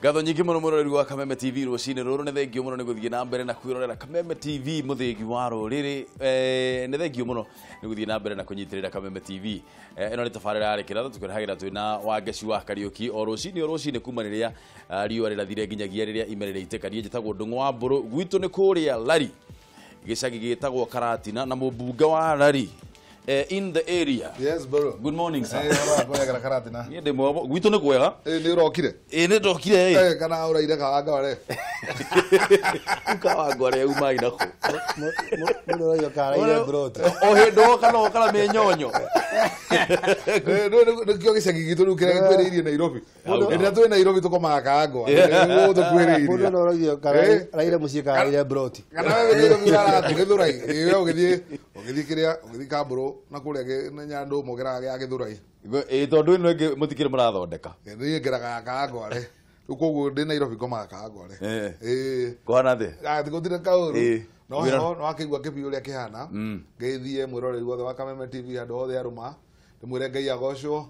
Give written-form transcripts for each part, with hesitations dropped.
Ngatho nyingĩ mũno mũroreri wa Kameme TV rũcinĩ rũrũ, nĩ thengio mũno nĩ gũthiĩ na mbere na kwĩrorera Kameme TV, mũthĩgi wa rũrĩrĩ. Nĩ thengio mũno nĩ gũthiĩ na mbere na kũnyitĩrĩra Kameme TV. Ĩno nĩ tabarĩra ya Kĩratho, tũkĩrehagĩra twĩna Wangeci wa Kariũki o rũcinĩ o rũcinĩ kuma rĩrĩa riũa rĩrathire nginyagia rĩrĩa ime rĩrĩitĩka. Niĩ njĩtagwo Ndũng'ũ wa Mbũrũ, gwitũ nĩ kũrĩa Lari, gĩcagi gĩtagwo Karatina, na mũmbunge wa Lari in the area. Yes, bro. Good morning, sir. Kwegera Karatina. Niĩ ndĩ mwega, gwitũ nĩ kwega. Nĩ ũrokire? Ĩ, nĩ ndokire ĩ. Kana ũraire kawanga ware? Kawangware uma inako. Mũndũ ũroiga karaire broti. O hĩndĩ woka no ũkara mĩnyonyo. Nĩkĩo gĩcagi gitũ rĩu kĩrĩa gĩkuhĩrĩirie Nairobi. Rĩrĩa twĩ Nairobi tũkomaga Kawangware. Nĩguo tũkuhĩrĩirie. Mũndũ no ũroiga karaire mũciĩ karaire broti. Kana wewe Nairobi ũraratũ Gĩthũrai. We ũgĩthiĩ ũgĩthiĩ kĩrĩa ũgĩthiĩ Kambũrũ na kũrĩa Nyandũ mũgeraga gĩa Gĩthũrai. Ĩ, tondũ ĩno ĩngĩ mũtikĩrĩ mũrathondeka. Niĩ ngeraga ya Kawangware. Rĩu koguo ndĩ Nairobi ngomaga Kawangware. Ĩ. Kũhana atĩa? Gũtirĩ kaũru. No heho, no akĩigua kĩbiũ ũrĩa kĩhana. Ngeithie mwĩroreri wothe wa Kameme TV handũ hothe arũma. Ndĩmwĩre Ngai agocwo,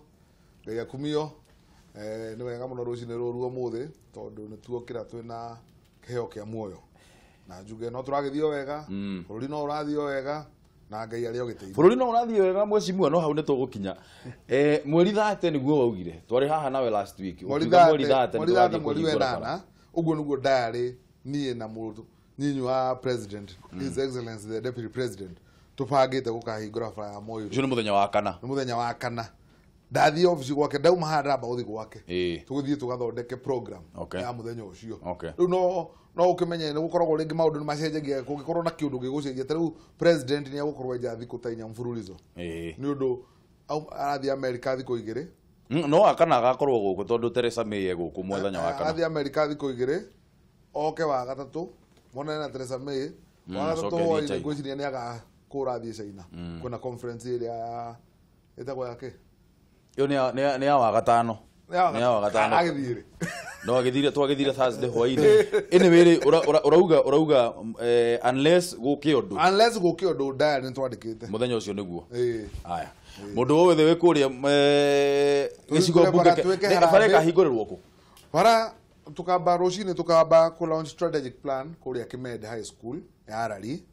Ngai akumio. Nĩ wega mũno rũcinĩ rũrũ ũmũthĩ tondũ nĩ tuokĩra twĩna kĩheo kĩa muoyo. Na njuge no tũragĩthiĩ o wega, bũrũri no ũrathiĩ o wega, na Ngai arĩ o gĩtĩinĩ. Bũrũri no ũrathiĩ wega mwecimua, no hau nĩ tũgũkinya. Mweri 30 nĩguo waugire. Twarĩ haha nawe last week. Mweri 30, mweri 30, mweri wenana. Ũguo nĩguo diary niĩ na mũndũ nyinyi wa president, His Excellency the Deputy President, tũbangĩte gũkahingũra bara ya Moi. Ũcio nĩ mũthenya wa kana. Nĩ mũthenya wa kana. Ndathiĩ obici gwake, ndauma haha ndamba gũthiĩ gwake. Tũgũthiĩ tũgathondeke program ya mũthenya ũcio. Rĩu no ũkĩmenye nĩ gũkoragwo rĩngĩ maũndũ nĩ macenjagia, kũngĩkorwo na kĩũndũ gĩgũcenjia. Ta rĩu president nĩ egũkorwo enja thikũ ta inya mfululizo. Nĩ ũndũ arathiĩ Amerika thikũ igĩrĩ. No wa kana agakorwo gũkũ tondũ Theresa May e gũkũ mũthenya wa kana. Arathiĩ Amerika thikũ igĩrĩ, oke wa gatatũ, monane na Theresa May. Wa gatatũ hwaĩ-inĩ ngwĩciria nĩ agakũra athiĩ China. Kwĩna conference ĩrĩa ĩtagwo ya kĩ? Ĩyo nĩ ya wa gatano. Nĩ ya wa gatano. Agĩthiĩ rĩ? No agĩthire, twagĩthire Thursday hwaĩ-inĩ. Anyway rĩ, ũrauga unless gũke ũndũ. Unless gũke ũndũ, diary nĩ twandĩkĩte. Mũthenya ũcio nĩguo. Aya. Mũndũ wothe wĩ kũrĩa gĩcigo mbunge bara ĩkahingũrĩrwo kũ? Bara tukamba rũcinĩ tukamba kũ launch strategic plan kũrĩa Kimende High School ya Harari.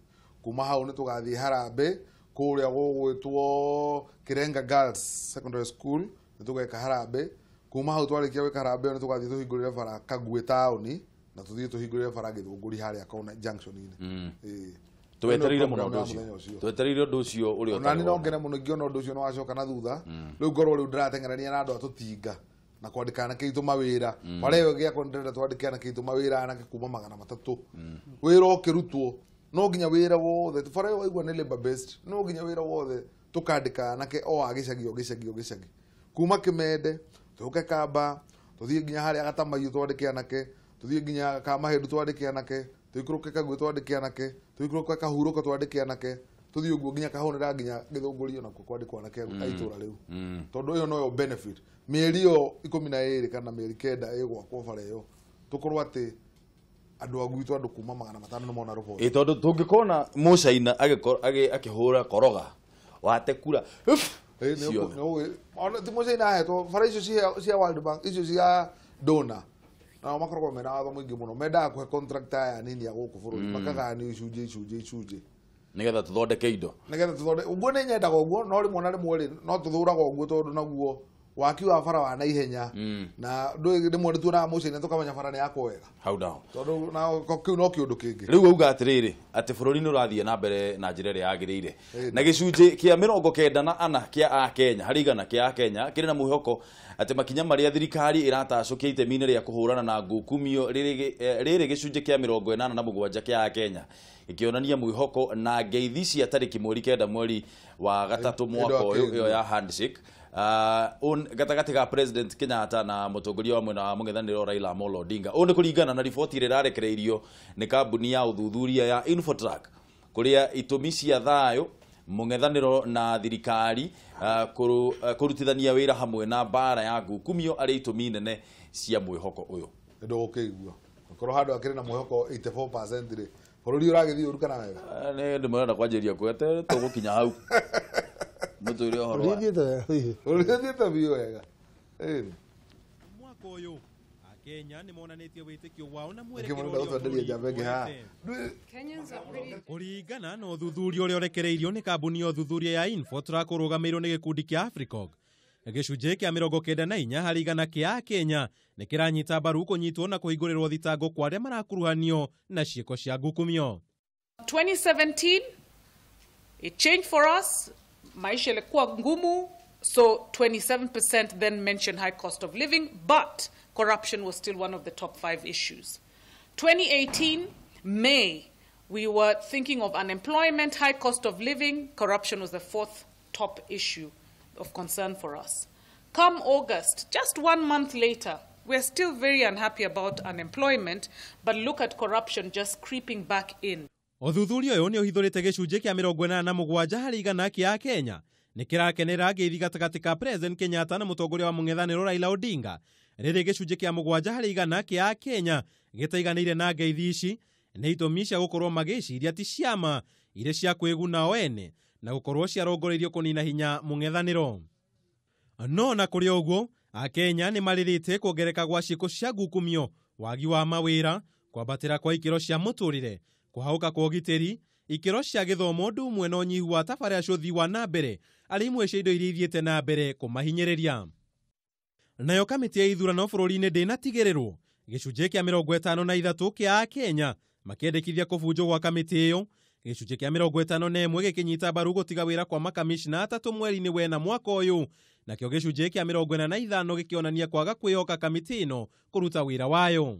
Kuma hau nĩ tũgathiĩ Harambee kũrĩa gũgwĩtwo Kirenga Girls Secondary School, nĩ tũgeka Harambee. Kuma hau twarĩkia gwĩka Harambee nĩ tũgathiĩ tũhingũrĩre bara Kaguĩ taũni, na tũthiĩ tũhingũrĩre bara Gĩthũngũri harĩa kona junction-inĩ. Twetereire mũno ũndũ ũcio. Twetereire ũndũ ũcio ũrĩa ũtarĩ. Ona no ngene mũno ingĩona ũndũ ũcio nĩ wacoka na thutha. Rĩu ngorwo rĩu ndĩrateng'erania na andũ a tũtinga na kwandĩka anake aitũ mawĩra. Bara ĩyo gĩakwa ndĩrenda twandĩke anake aitũ mawĩra, anake kuma 300. Wĩra ũkĩrutwo no nginya wĩra wothe, bara ĩyo waigua nĩ labor based, no nginya wĩra wothe tũkandĩka anake o a gĩcagi o gĩcagi o gĩcagi. Kuma Kimende tũke Kamba, tũthiĩ nginya harĩa Gatamaiyu twandĩke anake, tũthiĩ nginya Kamahĩndũ twandĩke anake, tũikũrũke Kaguĩ twandĩke anake, tũikũrũke Kahurũka twandĩke anake, tũthiĩ ũguo nginya Kahũnĩra nginya Gĩthũngũri onakuo kwandĩkwo anake a itũũra rĩu. Tondũ ĩyo noyo benefit. Mĩeri ĩyo 12 kana mĩeri 9 ĩgwakwo bara ĩyo, tũkorwo atĩ andũ a gwitũ andũ kuma 500 nĩ mona rũboti. Ĩ, tondũ tũngĩkona Mũcaina akĩhũra koroga wate kura. Ti Mũcaina ahetwo bara icio cia World Bank, icio cia donor, nao makoragwo mena watho mũingĩ mũno. Mendaga kũhe contract aya nini a gũkũ bũrũri, makagayanio icunjĩ icunjĩ icunjĩ nĩgetha tũthondeke indo. Nĩgetha tũthondeke. Ũguo nĩ nyendaga ũguo, no rĩmwe na rĩmwe rĩ, no tũthũraga ũguo tondũ naguo waki wa bara wa naihenya, na rĩmwe nĩ tuonaga Mũcaina tũkamenya bara nĩ yakwo wega. Hau naho. Tondũ na kĩu no kĩũndũ kĩngĩ. Rĩu auga atĩrĩrĩ, atĩ bũrũri nĩ ũrathiĩ na mbere na njĩra ĩrĩa yagĩrĩire. Na gĩcunjĩ kĩa 94 kĩa Akenya, harĩ igana kĩa Akenya, kĩrĩ na mwĩhoko atĩ makinya marĩa thirikari ĩratacũkia itemi-inĩ rĩa kũhũrana na ngukumio rĩrĩ gĩcunjĩ kĩa 87 kĩa Akenya gĩkĩonania mwĩhoko na ngeithi cia tarĩki mweri 9 mweri wa gatatũ mwaka ũyũ, ĩyo ya handshake. Gatagatĩ ga President Kenyatta na mũtongoria wa mwena wa mũng'ethanĩro Raila Amolo Odinga. Ũũ nĩ kũringana na riboti ĩrĩa ĩrarekereirio nĩ kambuni ya ũthuthuria ya Infotrack, kũrĩa itũmi cia thayũ, mũng'ethanĩro na thirikari kũrutithania wĩra hamwe na mbara ya ngukumio arĩ itũmi nene cia mwĩhoko ũyũ. Ndũgũkĩigua korwo handũ akĩrĩ na mwĩhoko 84% rĩ, bũrũri ũragĩthiĩ ũru kana wega? Nĩ ndĩmũrenda kwanjĩrĩria kwete tũgũkinya hau. Mũtũire ũhoro wa Ũrĩthiĩte wega. Ũrĩthiĩte biũ wega. Mwaka ũyũ Akenya nĩ monanĩtie wĩtĩkio wao na Nĩkĩo mwerekero mũrenda ũrĩa gũtwenderia njamba ĩngĩ haha? bũrũri ũrorete. Kũringana na ũthuthuria ũrĩa ũrekereirio nĩ kambuni ya ũthuthuria ya Infotrack ũrũgamĩrĩirwo nĩ gĩkundi kĩa Africog, gĩcunjĩ kĩa 94 harĩ igana kĩa Akenya nĩ kĩranyita mbaru kũnyitwo na kũhingũrĩrwo thitango kwa arĩa marakuruhanio na ciĩko cia ngukumio. 2017 it changed for us. Maisha ilikuwa ngumu, so 27% then mentioned high cost of living, but corruption was still one of the top 5 issues. 2018 May, we were thinking of unemployment, high cost of living, corruption was the 4th top issue of concern for us. Come August, just 1 month later, we're still very unhappy about unemployment, but look at corruption just creeping back in. Ũthuthuria ũyũ nĩ ũhithũrĩte gĩcunjĩ kĩa 87 harĩ igana kĩa Kenya nĩ kĩrakenera ngeithi gatagatĩ ka President Kenyatta na mũtongoria wa mũng'ethanĩro Raila Odinga, rĩrĩ gĩcunjĩ kĩa 7 harĩ igana kĩa Kenya gĩtaiganĩire na ngeithi ici nĩ itũmi cia gũkorwo magĩciria ti ciama irĩ cia kwĩguna o ene na gũkorwo ciarongoreirio kũnina hinya mũng'ethanĩro. No na kũrĩ ũguo, Akenya nĩ marĩrĩte kuongereka gwa ciĩko cia ngukumio, wagi wa mawĩra, kwambatĩra kwa ikĩro cia mũtũrĩre, kũhaũka kwa ũgitĩri, ikĩro cia gĩthomo ũndũ ũmwe na ũnyihu wa tabarĩra cia ũthii wa na mbere arĩ imwe cia indo iria ithiĩte na mbere kũmahinyĩrĩria. Nayo kamĩtĩ ya ithurano bũrũri-inĩ ndĩnatigĩrĩrwo, gĩcunjĩ kĩa 53 kĩa Akenya makĩendekithia kũbunjwo gwa kamĩtĩ ĩyo, gĩcunjĩ kĩa 51 gĩkĩnyita mbaru gũtiga wĩra kwa makamishna atatũ mweri-inĩ wena mwaka ũyũ, nakĩo gĩcunjĩ kĩa 45 gĩkĩonania kwaga kwĩhoka kamĩtĩ ĩno kũruta wĩra wayo.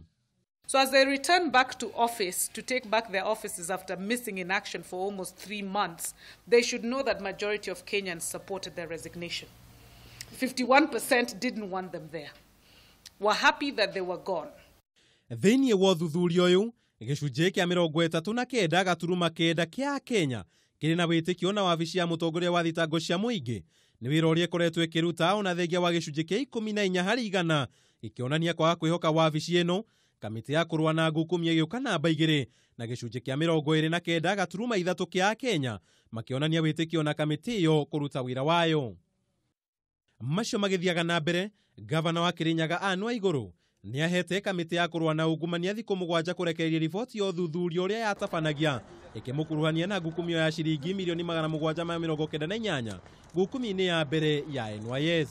So as they return back to office, to take back their offices after missing in action for almost 3 months, they should know that majority of Kenyans supported their resignation. 51% didn't want them there. Were happy that they were gone. Thĩinĩ wa ũthuthuria ũyũ, gĩcunjĩ kĩa 39.9 kĩa Kenya kĩrĩ na wĩtĩkio na wabici ya mũtongoria wa thitango cia mũingĩ nĩ wĩra ũrĩa ĩkoretwo ĩkĩruta ona thengia wa gĩcunjĩ kĩa 14 harĩ igana gĩkĩonania kwaga kwĩhoka wabici ĩno. Kamĩtĩ ya kũrũa na ngukumio ĩgĩũka namba 2 na gĩcunjĩ kĩa 29.3 kĩa Kenya makĩonania wĩtĩkio na kamĩtĩ ĩyo kũruta wĩra wayo. Macio magĩthiaga na mbere, gavana wa Kirinyaga Anne Waigũrũ nĩ ahete kamĩtĩ ya kũrũa na ungumania thikũ 7 kũrekereria riboti ya ũthuthuria ũrĩa yatabanagia ĩkĩmũkuruhania na ngukumio ya ciringi milioni 798 ngukumio-inĩ ya mbere ya NYS.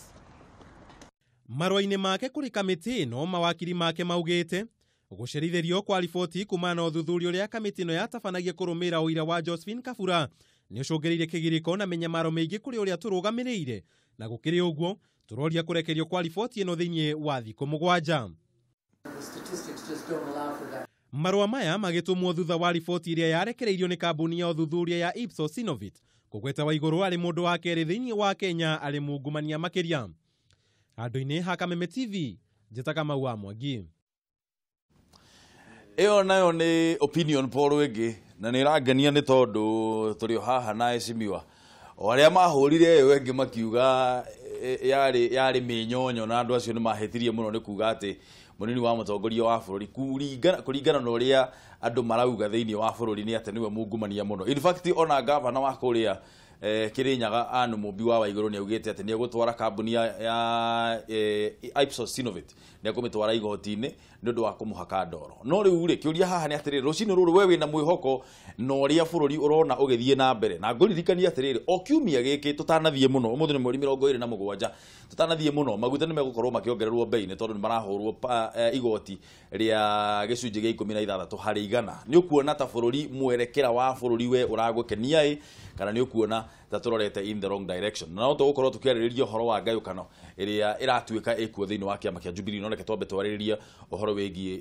Marũa-inĩ make kũrĩ kamĩtĩ ĩno, mawakiri make maugĩte gũcerithĩrio kwa riboti kumana na ũthuthuria ũrĩa kamĩtĩ ĩno yatabanagia kũrũmĩrĩra ũira wa Josephine Kabura nĩ ũcũngĩrĩirie kĩgirĩko na mĩnyamaro mĩingĩ kũrĩ ũrĩa tũrũgamĩrĩire, na gũkĩrĩ ũguo tũroria kũrekerio kwa riboti ĩno thĩinĩ wa thikũ 7. Marũa maya magĩtũmwo thutha wa riboti ĩrĩa yarekereirio nĩ kambuni ya ũthuthuria ya Ipsos Synovate kũgweta Waigũrũ arĩ mũndũ wa kerĩ thĩinĩ wa Kenya arĩ mungumania makĩria. Handũ-inĩ ha Kameme TV, njĩtaga Mau wa Mwangi. Ĩyo nayo nĩ opinion poll ĩngĩ na nĩ ĩrangenia nĩ tondũ tũrĩ o haha na ecimiwa o arĩa mahũrire ĩyo ĩngĩ makiuga yarĩ mĩnyonyo na andũ acio nĩ mahĩtirie mũno nĩ kuga atĩ mũnini wa mũtongoria wa bũrũri kũringana na ũrĩa andũ marauga thĩinĩ wa bũrũri nĩ atĩ nĩwe mungumania mũno. In fact ona gavana wa kũrĩa Kirinyaga Anne Mũmbi wa Waigũrũ nĩ augĩte atĩ nĩ egũtwara kambuni ya Ipsos Synovate nĩ ekũmĩtwara igoti-inĩ nĩ ũndũ wa kũmũhaka ndoro. No rĩu rĩ, kĩũria haha nĩ atĩrĩrĩ, rũcinĩ rũrũ we wĩna mwĩhoko na ũrĩa bũrũri ũrona ũgĩthiĩ na mbere, na ngũririkania atĩrĩrĩ, o kiumia gĩkĩ tũtanathiĩ mũno, ũmũthĩ nĩ mweri 27, tũtanathiĩ mũno maguta nĩ megũkorwo makĩongererwo bei nĩ tondũ nĩ marahũrwo igoti rĩa gĩcunjĩ gĩa 16 harĩ igana. Nĩ ũkuona ta bũrũri mwerekera wa bũrũri we ũragũkenia ĩ, kana nĩ ũkuona ta tũrorete in the wrong direction? Na no tũgũkorwo tũkĩarĩrĩria ũhoro wa ngayũkano ĩrĩa ĩratuĩka ĩkuo thĩinĩ wa kĩama kĩa Jubilee. No reke twambe twarĩrĩrie ũhoro wĩgiĩ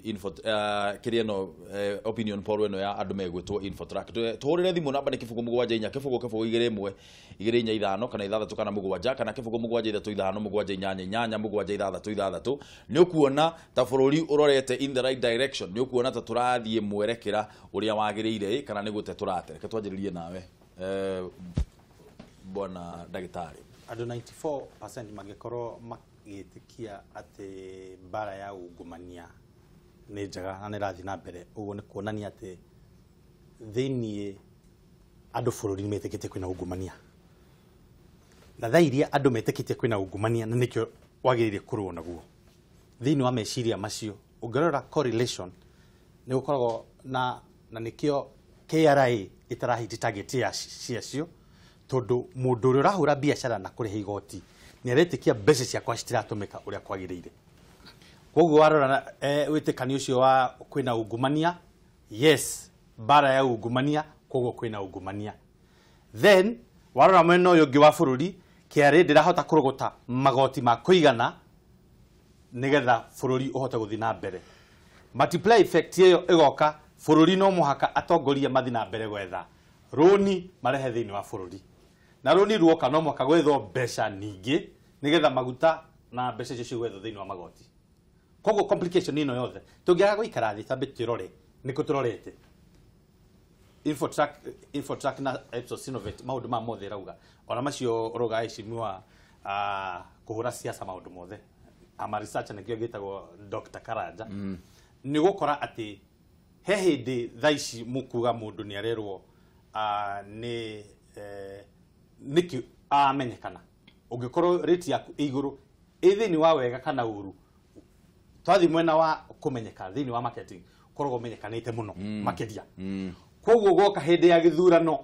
kĩrĩa ĩno opinion poll ĩno ya andũ megwĩtwo Infotrack. Tũhũrĩre thimũ namba nĩ 0 7 4 0 0 2 1 2 4 5 kana 6 kana 7 kana 0 7 3 5 7 8 8 7 6 6. Nĩ ũkuona ta bũrũri ũrorete in the right direction? Nĩ ũkuona ta tũrathiĩ mwerekera ũrĩa wagĩrĩire kana nĩ gũte tũrate? Reke twanjĩrĩrie nawe bwana ndagĩtarĩ. Andũ 94% mangĩkorwo magĩtĩkia atĩ mbara ya ungumania nĩ njega na nĩ ĩrathiĩ na mbere, ũguo nĩ kuonania atĩ thĩiniĩ andũ bũrũri-inĩ metĩkĩtie kwĩna ungumania, na thaa iria andũ metĩkĩtie kwĩna ungumania na nĩkĩo wagĩrĩire kũrũa naguo thĩiniĩ wa meciria macio Ũngĩrora correlation nĩ gũkoragwo na nĩkĩo KRA ĩtarahiti target ya ciacio, tondũ mũndũ ũrĩa ũrahũra biacara na kũrĩha igoti nĩ aretĩkia mbeca ciakwa citiratũmĩka ũrĩa kwagĩrĩire. Koguo warora wĩtĩkanio ũcio wa kwĩna ungumania, yes, mbara ya ungumania, koguo kwĩna ungumania. Then warora mwena ũyũ ũngĩ wa bũrũri, KRA ndĩrahota kũrogota magoti ma kũigana nĩgetha bũrũri ũhote gũthiĩ na mbere. Multiply effect ĩyo ĩgoka, bũrũri no mũhaka atongoria mathiĩ na mbere gwetha rũni marehe thĩinĩ wa bũrũri, na rũni ruoka no mũhaka gwethwo mbeca nyingĩ nĩgetha maguta na mbeca icio cigwethwo thĩinĩ wa magoti. Koguo complication ĩno yothe tũngĩaga gũikara thĩ tambe twĩrore nĩkũ tũrorete. Infotrack na Ipsos Synovate maũndũ ma mothe ĩrauga, ona macio ũrauga heshimiwa kũhũra siasa maũndũ mothe ama research nĩkĩo gĩtagwo Dr. Karanja. Nĩ gũkora atĩ he hĩndĩ thaa ici mũkuga mũndũ nĩ arerwo nĩ nĩkĩ amenyekana, ũngĩkorwo rate yaku ĩ igũrũ ĩ thĩinĩ wa wega kana ũru, twathi mwena wa kũmenyeka thĩinĩ wa marketing ũkoragwo ũmenyekanĩte mũno makĩria. Koguo gwoka hĩndĩ ya gĩthurano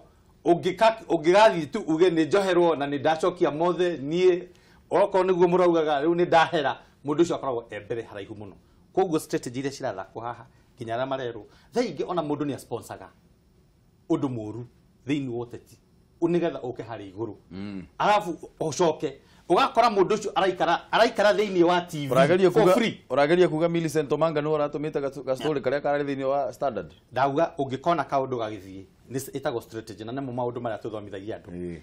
ũngĩgathiĩ tu uge nĩ njoherwo na nĩ ndacokia mothe niĩ, okorwo nĩguo mũraugaga rĩu nĩ ndahera, mũndũ ũcio akoragwo e mbere haraihu mũno. Koguo strategy iria cirathakwo haha nginya arĩa marerwo thaa ingĩ ona mũndũ nĩ asponsaga ũndũ mũru thĩinĩ wa ũteti nĩgetha ũke harĩ igũrũ, arabu ũcoke ũgakora mũndũ ũcio araikara thĩinĩ wa TV for free. Ũrageria kuga Millicent Omanga nĩwe ũratũmĩte gastori karĩa kararĩ thĩinĩ wa Standard? Ndauga ũngĩkona kaũndũ gagĩthiĩ nĩ ĩtagwo strategy, na nĩmo maũndũ marĩa tũthomithagia andũ.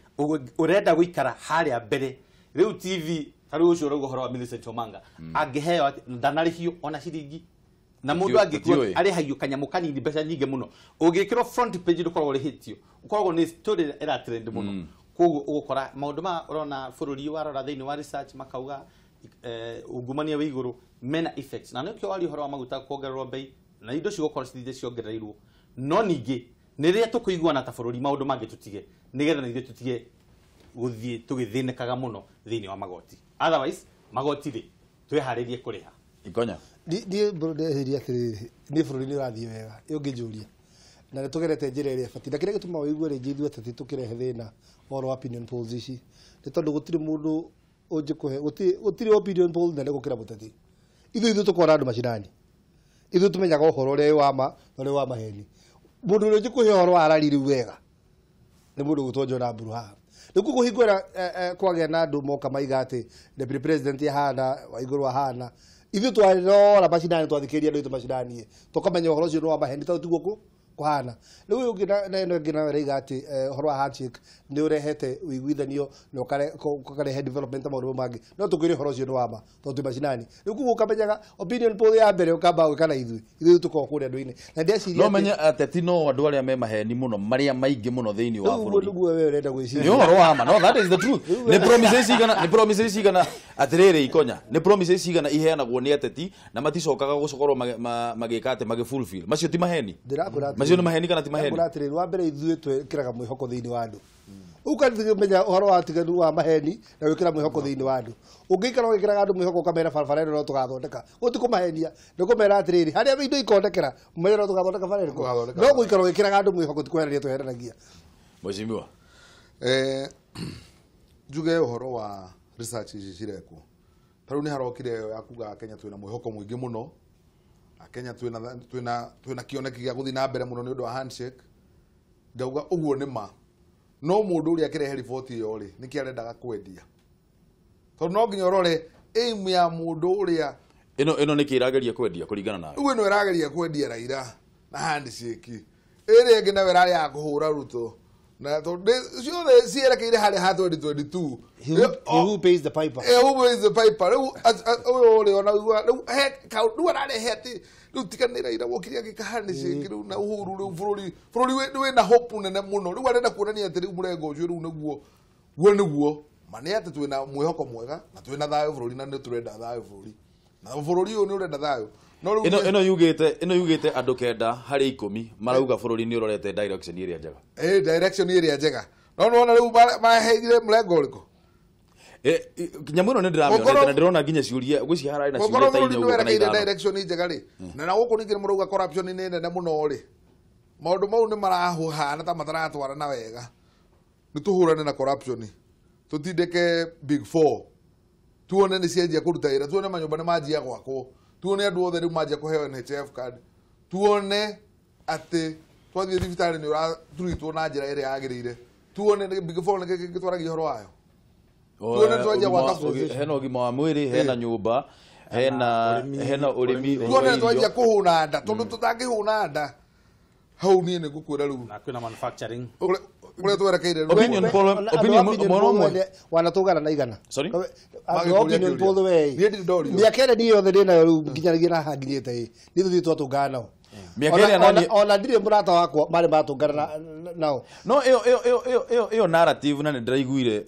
Ũrenda gũikara harĩa mbere rĩu TV, ta rĩu ũcio ũrauga ũhoro wa Millicent Omanga angĩheo ndanarĩhio ona ciringi, na mũndũ angĩkua arĩhagio kanyamũ kanini mbeca nyingĩ mũno. Ũngĩkĩrwo front page ndũkoragwo ũrĩhĩtio, ũkoragwo nĩ story ĩra trend mũno. Koguo ũgũkora maũndũ ma ũrona bũrũri warora thĩinĩ wa research makauga ungumania wĩ igũrũ mena effects, na nĩkĩo waria ũhoro wa maguta kuongererwo bei na indo cigũkorwo cithiĩte ciongereirwo. No ningĩ nĩ rĩrĩa tũkũiguana ta bũrũri maũndũ mangĩ tũtige, nĩgetha na ithuĩ tũtige gũthiĩ tũgĩthĩnĩkaga mũno thĩinĩ wa magoti. Otherwise magoti rĩ twĩharĩrie kũrĩha. Ikonya niĩ ndĩreciria atĩrĩrĩ, niĩ bũrũri nĩ ũrathiĩ wega ũngĩnjũria, na nĩ tũgerete njĩra ĩrĩa ĩbatiĩ, na kĩrĩa gĩtũmaga ũigue rĩngĩ ithuĩ ateti tũkĩrehe thĩna ũhoro wa opinion polls ici nĩ tondũ gũtirĩ mũndũ ũngĩkũhe, gũtirĩ opinion poll nene gũkĩra mũteti. Ithuĩ tũkora andũ macinani, ithuĩ tũmenyaga ũhoro ũrĩa wa ma na ũrĩa wa maheni. Mũndũ ũrĩa ũngĩkũhe ũhoro wa rari rĩu wega nĩ mũndũ ũgwĩtwo John Mburu haha. Rĩu kũhingũra kwagĩa na andũ moka maiga atĩ deputy president ahana Waigũrũ ahana, ithuĩ twarora macinani twathikĩrĩria andũ aitũ macinani tũkamenya ũhoro ũcio nĩ wa maheni tondũ tiguo kũhana. Rĩu ũyũ ũngĩ na ĩno ĩngĩ nayo ĩraiga atĩ ũhoro wa handshake nĩ ũrehete ũiguithanio na ũkarehe development na maũndũ mangĩ, no tũkwĩre ũhoro ũcio nĩ wa ma tondũ twĩ macinani. Rĩu koguo ũkamenyaga opinion poll ya mbere ũkamba gwĩka na ithuĩ, ithuĩ tũkoragwo kũrĩa andũ-inĩ. Na ndĩreciria no menye ateti no andũ arĩa me maheni mũno marĩa maingĩ mũno thĩinĩ wa bũrũri. Ũguo nĩguo we ũrenda gwĩciria. Nĩ ũhoro wa ma, no that is the truth. Nĩ promises cigana, nĩ promises cigana atĩrĩrĩ Ikonya, nĩ promises cigana iheanagwo nĩ ateti na maticokaga gũcokorwo magĩka atĩ magĩ fulfill. Macio ti maheni. Ndĩrakwĩra Macio nĩ maheni kana ti maheni? Ndĩrakwĩra atĩrĩrĩ, wa mbere ithuĩ twĩkĩraga mwĩhoko thĩinĩ wa andũ. Ũkamenya ũhoro wa tiganu wa maheni na gwĩkĩra mwĩhoko thĩinĩ wa andũ. Ũngĩikara ũgĩkĩraga andũ mwĩhoko ũkamera barabara ĩno no tũgathondeka, gũti kũmahenia, nĩ kũmera atĩrĩrĩ harĩa indo ikonekera mũmenye no tũgathondeka bara ĩrĩkũ. No gũikara ũgĩkĩraga andũ mwĩhoko ti kũherania tũheranagia. Mheshimiwa, njuge ũhoro wa research ici cirekwo. Ta rĩu nĩ harokire ĩyo ya kuga Kenya twĩna mwĩhoko mũingĩ mũno, Kenya twĩna kĩoneki gĩa gũthiĩ na mbere mũno nĩ ũndũ wa handshake. Ngauga ũguo nĩ ma, no mũndũ ũrĩa akĩrehe riboti ĩyo rĩ nĩkĩ arendaga kwendia, tondũ no nginya ũrore aim ya mũndũ ũrĩa ĩno nĩkĩ ĩrageria kwendia kũringana nawe. Ũguo ĩno ĩrageria kwendia Raila na handshake, ĩrĩa ĩngĩ nayo ĩrarĩ ya kũhũra Ruto, na tondũ ciothe cierekeire harĩa ha 2022. He who pays the piper. He who pays the piper. Rĩu ũyũ ũrĩ ona rĩu he rĩu ararehe atĩ rĩu tiga nĩ Raila wokire agĩka handshake rĩu na Uhuru, rĩu bũrũri wĩna hope nene mũno. Rĩu arenda kuonania atĩ rĩu mũrengo ũcio rĩu nĩguo guo nĩguo ma nĩ atĩ twĩna mwĩhoko mwega na twĩna thayũ bũrũri na nĩ tũrenda thayũ bũrũri, na bũrũri ũyũ nĩ ũrenda thayũ. No rĩu ĩno yugĩte andũ 9 harĩ 10 marauga bũrũri nĩ ũrorete direction ĩrĩa njega. Direction ĩrĩa njega. No nĩwona rĩu maheire mũrengo ũrĩkũ? Nyamũ ĩno nĩ ndĩramĩonete na ndĩrona nginya ciũria gwĩciria hararĩ na ciũria ta inya ũguo kana ithano. Direction njega rĩ, na gũkũ ningĩ nĩ mũrauga corruption nĩ nene mũno rĩ, maũndũ mau nĩ marahuhana ta mataratwarana wega. Nĩ tũhũrane na corruption, tũtindĩke big four, tuone nĩ cianjia kũruta wĩra, tuone manyũmba nĩ manjia gwakwo, tuone andũ othe rĩu manjia kũheo NHIF card, tuone atĩ twathiĩ thibitarĩ nĩ ũraturitwo na njĩra ĩrĩa yagĩrĩire, tuone big four nĩ gĩtwaragia ũhoro wayo. Hena ũgima wa mwĩrĩ, hena nyũmba, hena ũrĩmi, tuone twanjia kũhũna nda, tondũ tũtangĩhũna nda hau niĩ nĩ ngũkwĩra rĩu na kwĩna manufacturing kũrĩa twerekeire. Opinion poll, opinion mono wanatũgana na igana. Sorry, opinion poll we mĩaka ĩrĩa niĩ yothe ndĩ nayo rĩu nginyanagia na haha nginyĩte ĩ nĩ tũthiĩ twatũngana nao. Ona ndirĩ mũrata wakwa marĩ matũngana nao. No ĩyo narrative na nĩ ndĩraiguire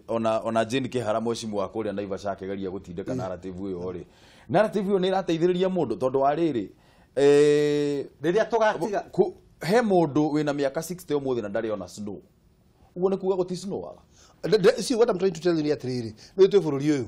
ona Jane Kĩhara mwecimu wa kũrĩa Naivasha akĩgeria gũtindĩka narrative ĩyo rĩ. Narrative ĩyo nĩ ĩrateithĩrĩria mũndũ tondũ wa rĩrĩ rĩrĩa tũgatiga he mũndũ wĩna mĩaka 60 ũmũthĩ na ndarĩ ona snow. Ũguo nĩ kuga gũti snow waga. See what I'm trying to tell you ni atĩrĩrĩ, nĩ twĩ bũrũri ũyũ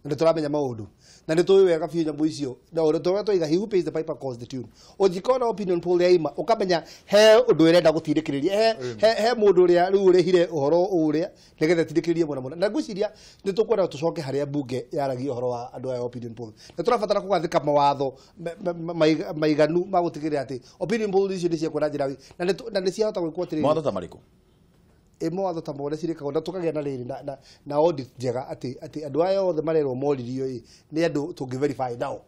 na nĩ tũramenya maũndũ na nĩ tũĩ wega biũ nyamũ icio na ũrĩa tũrĩa twaiga he who pays the piper calls the tune. Ũngĩkona opinion poll yaima ũkamenya he ũndũ ĩrenda gũtindĩkĩrĩria, he mũndũ ũrĩa rĩu ũrĩhire ũhoro ũrĩa nĩgetha tindĩkĩrĩrie mwena mũna. Na ngwĩciria nĩ tũkwenda tũcoke harĩa mbunge yaragia ũhoro wa andũ aya opinion poll. Nĩ tũrabatara kũgathĩka mawatho maiganu ma gũtigĩrĩra atĩ opinion poll icio nĩ ciekwo na njĩra na nĩ ciahota gwĩkwo atĩrĩrĩ. Mawatho ta marĩkũ? Mawatho ta mothe cirĩkagwo na tũkagĩa na rĩrĩ na audit njega atĩ andũ aya othe marerwo moririo ĩ nĩ andũ tũngĩ verify nao.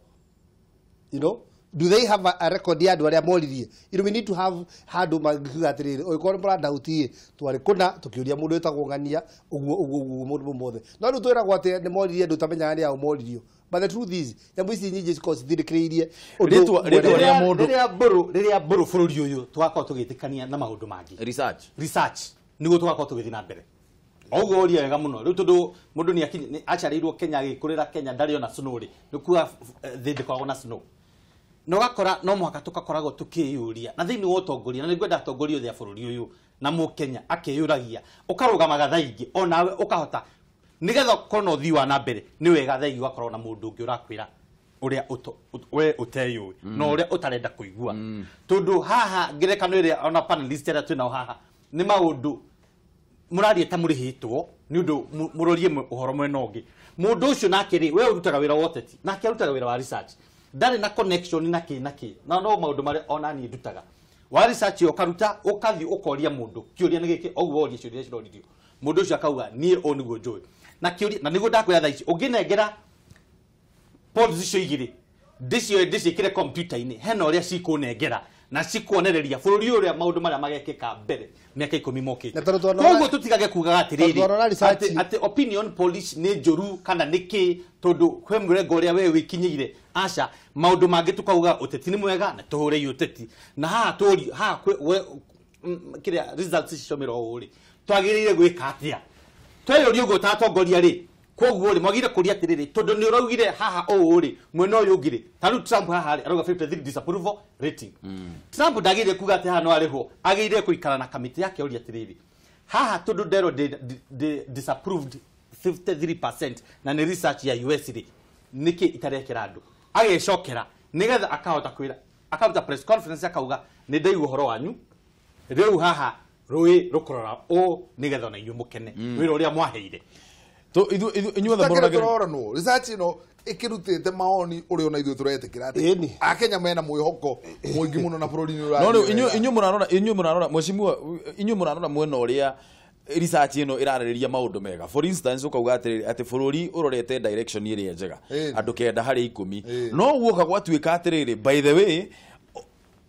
You know, do they have a record ya andũ arĩa moririe? You know, we need to have handũ mangiuga atĩrĩrĩ ũngĩkorwo nĩ mũrandauti twarĩ kũna tũkĩũria mũndũ wĩtagwo ng'ania ũguo ũguo ũguo mũndũ mothe. No rĩu twĩragwo atĩ nĩ moririe andũ ũtamenyaga nĩ ao moririo. But the truth is nyamũ ici nyingĩ cikoragwo cithirĩkĩrĩirie rĩrĩa mbũrũ bũrũri ũyũ tũgakorwo tũgĩtĩkania na maũndũ mangĩ. Research niguo tugakorwo tũgĩthiĩ na mbere. Oguo ũria wega mũno rĩu tondũ mũndũ nĩ aciarĩirwo Kenya agĩkũrĩra Kenya ndarĩ ona snow rĩ, nĩ kuga thĩ ndĩkoragwo na snow. Na ũgakora no mũhaka tũgakoragwo tũkĩyũria na thĩinĩ wa ũtongoria, na nĩngwenda atongoria othe a bũrũri ũyũ na mũkenya akĩyũragia ũkarũgamaga thaa ingĩ onawe ũkahota nĩgetha ũkorwo na ũthii wa na mbere. Nĩ wega thaa ingĩ ũgakorwo na mũndũ ũngĩ ũrakwĩra ũrĩa we ũteyũĩ na ũrĩa ũtarenda kũigua. Tondũ haha ngerekano ĩrĩa ona panelist arĩa twĩnao haha nĩ maũndũ mũraria ta mũrĩhĩtwo nĩ ũndũ mũrorie ũhoro mwena ũngĩ. Mũndũ ũcio nake rĩ, we ũrutaga wĩra wa ũteti nake arutaga wĩra wa research, ndarĩ na connection na kĩ na kĩ, na no maũndũ marĩa ona niĩ ndutaga wa research. Ũkaruta ũkathiĩ ũkoria mũndũ kĩũria nĩ gĩkĩ, ũguo woria ciũria ciroririo, mũndũ ũcio akauga niĩ ũũ nĩguo njũĩ na kĩũria, na nĩguo ndakwĩra thaa ici ũngĩnengera polls icio igĩrĩ ndĩcioe ndĩciĩkĩre kompiuta-inĩ hena ũrĩa cikũnengera na cikuonereria bũrũri ũrĩa maũndũ marĩa magekĩka mbere mĩaka 10 mokĩte. Koguo tũtigage kugaga atĩrĩrĩ atĩ opinion polish nĩ njũru kana nĩ kĩ, tondũ kwĩ mũrengo ũrĩa we wĩkinyĩire. Aca, maũndũ mangĩ tũkauga ũteti nĩ mwega na tũhũrei ũteti, na haha tũri haha kĩrĩa results icio mĩro ũũ rĩ twagĩrĩire gwĩka atĩa? Tweyũria ũguo ta atongoria rĩ, koguo rĩ mwagire kũria atĩrĩrĩ tondũ nĩ ũraugire haha ũũ rĩ mwena ũyũ ũngĩ rĩ, ta rĩu Trump haha rĩ arauga 53 disapproval rating. Trump ndagĩrĩire kuga atĩ haha no arĩhwo, agĩrĩire kũikara na kamĩtĩ yake oria atĩrĩrĩ haha tondũ nderwo disapproved 53% na nĩ research ya US rĩ, nĩkĩ itarekera andũ? Agecokera nĩgetha akahota kwĩra, akaruta press conference akauga nĩ ndaigua ũhoro wanyu rĩu haha rũĩ rũkũrora ũũ nĩgetha ona inyuĩ mũkene wĩra ũrĩa mwaheire. To inyuothe mũroragĩra tũroranwo research ĩno ĩkĩrutĩte maoni ũrĩa ona ithuĩ tũretĩkĩra atĩ Akenya mena mwĩhoko mũingĩ mũno na bũrũri nĩ ũrathiĩ. No rĩu inyuĩ mũrarora mheshimiwa, inyuĩ mũrarora mwena ũrĩa research ĩno ĩrarĩrĩria maũndũ mega. For instance ũkauga atĩ bũrũri ũrorete direction ĩrĩa njega andũ 9 harĩ 10, no guoka gwatuĩka atĩrĩrĩ, by the way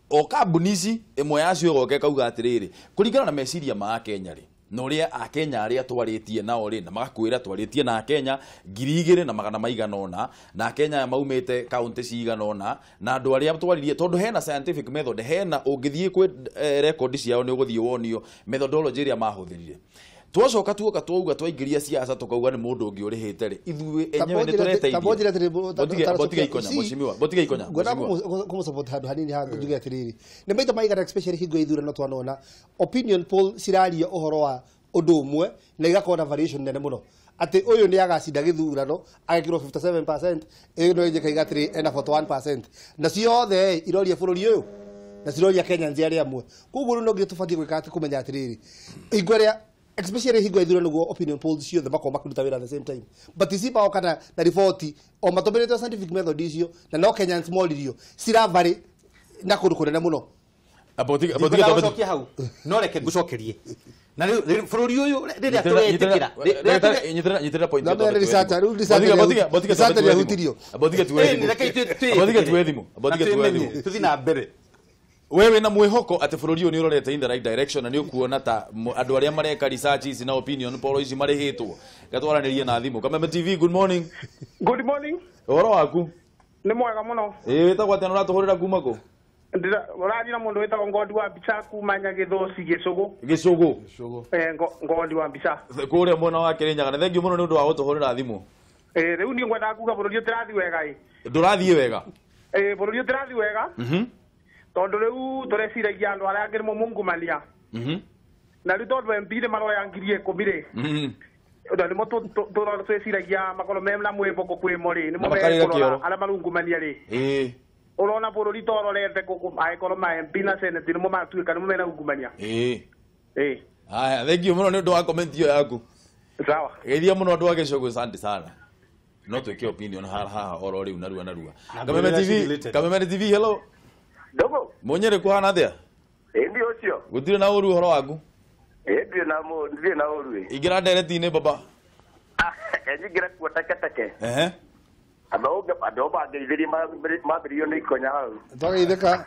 o kambuni ici ĩmwe yacio ĩgoka ĩkauga atĩrĩrĩ kũringana na meciria ma Akenya rĩ na ũrĩa Akenya arĩa twarĩtie nao rĩ, na magakwĩra twarĩtie na Akenya 2,200 na Akenya aya maumĩte kaunti cigana ũna, na andũ arĩa twaririe, tondũ hena scientific method, hena ũngĩthiĩ kwĩ record ciao nĩ ũgũthiĩ wonio methodology ĩrĩa mahũthĩrire. Twacoka tuoka twauga twaingĩria siasa tukauga nĩ mũndũ ũngĩ ũrĩhĩte rĩ, ithuĩ enyewe nĩ tũreteithia. Botige ikonya mheshimiwa, botige ikonya ngwenda kũmũsupport handũ hanini haha njuge atĩrĩrĩ, nĩ maita maigana especially hingo ya ithurano twanona opinion poll ciraria ũhoro wa ũndũ ũmwe na igakorwo na variation nene mũno. Atĩ ũyũ nĩ agacinda gĩthurano agekĩrwo 57%, ĩyo no ĩnjĩka igatĩrĩ ena 41%. Na ciothe iroria bũrũri ũyũ na ciroria Kenyans arĩa amwe. Koguo rĩu no nginya tũbatiĩ gwĩka atĩ kũmenya atĩrĩrĩ, hingo ĩrĩa especially hingo ya ithurano nĩguo opinion polls ciothe makorwo makĩruta wĩra at the same time, but ici magoka na riboti o matũmĩrĩte scientific method icio na no Kenyans moririo ciravarĩ na kũndũ kũnene mũno. Ndikwenda hau no reke ngucokerie na riu bũrũri ũyũ rĩrĩa tũretĩkĩra. Nyitĩrĩra point. Na mbere researcher, rĩu researcher nĩahutirio. Botige tuwe thimũ, botige tuwe thimũ. Tuthi na mbere. Wewe na mwĩhoko atĩ bũrũri ũyũ nĩ ũrorete in the right direction na nĩ ũkuona ta andũ arĩa mareka research ici na opinion poll ici marĩhĩtwo. Gatwaranĩrie na thimũ. Kameme TV, good morning. Good morning. Ũhoro waku? Nĩ mwega mũno. Ĩĩ, wĩtagwo atĩa na ũratũhũrĩra kuma kũ? Ũrathi na mũndũ wĩtagwo Ngondi wa Mbica kuma Nyagĩthũci Gĩcũgũ. Gĩcũgũ. Ngondi wa Mbica. Kũrĩa mwena wa Kĩrĩnyaga. Nĩ thengiũ mũno nĩ ũndũ wa gũtũhũrĩra thimũ. Rĩu niĩ ngwendaga kuga bũrũri ũtĩrathiĩ wega ĩ. Ndũrathiĩ wega? Bũrũri ũtĩrathiĩ wega. Tondũ rĩu tũreciragia andũ arĩa angĩ nĩmo mungumania. Na rĩu tondũ MP nĩ maroya 10,000 rĩ. Na nĩmo twĩciragia makorwo mena mwĩhoko kwĩmo rĩ, nĩmo mekũrora arĩa marungumania rĩ. Ũrona bũrũri tororete angĩkorwo ma MP na Senate nĩmo matuĩka nĩmo mena ungumania. Haya, thengiũ mũno nĩ ũndũ wa comment ĩyo yaku. Sawa. Geithia mũno andũ a Gĩcũgũ, asante sana. No twĩke opinion haha oro rĩu narua narua. Kameme TV, Kameme TV, hello. Ndogo. Munyere kuhana atia? Ĩĩ ndi ũcio. Gũtirĩ na ũru ũhoro waku? Ĩĩ ndirĩ na ũru ĩ. Ingĩra ndereti-inĩ baba. Nyingĩra kuo teke teke. Ehe. Andũ mangĩithĩrie mambĩrĩrio nĩ ikonya hau. Twageithĩka.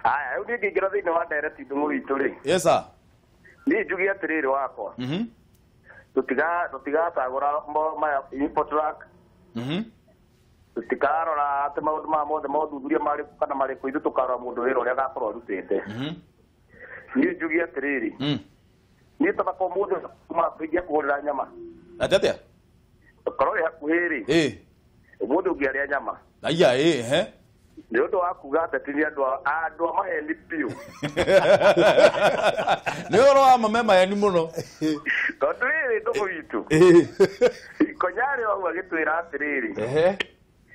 Aya, rĩu niĩ ngĩingĩra thĩinĩ wa ndereti ndũng'ũ witũ rĩ. Yes sir. Niĩ njuge atĩrĩrĩ wakwa. Tũtigatagũra maya Infotrak. Tũtikarora atĩ maũndũ maya mothe mothuthuria marĩkũ kana marĩkũ, ithuĩ tũkarora mũndũ wĩra ũrĩa agakorwo arutĩte. Niĩ njuge atĩrĩrĩ, niĩ ta makwa mũndũ kuma ingĩakũgũrĩra nyama. Atĩ atĩa? Korwo wĩ hakuhĩ rĩ. Ũmũthĩ ũngĩarĩa nyama. Aya, ehe. Nĩ ũndũ wa kuga ateti nĩ andũ a maheni biũ. Nĩ ũhoro wa ma me maheni mũno. Tondũ rĩrĩ ndũgũ witũ. Ikonya rĩ wau agĩtwĩra atĩrĩrĩ.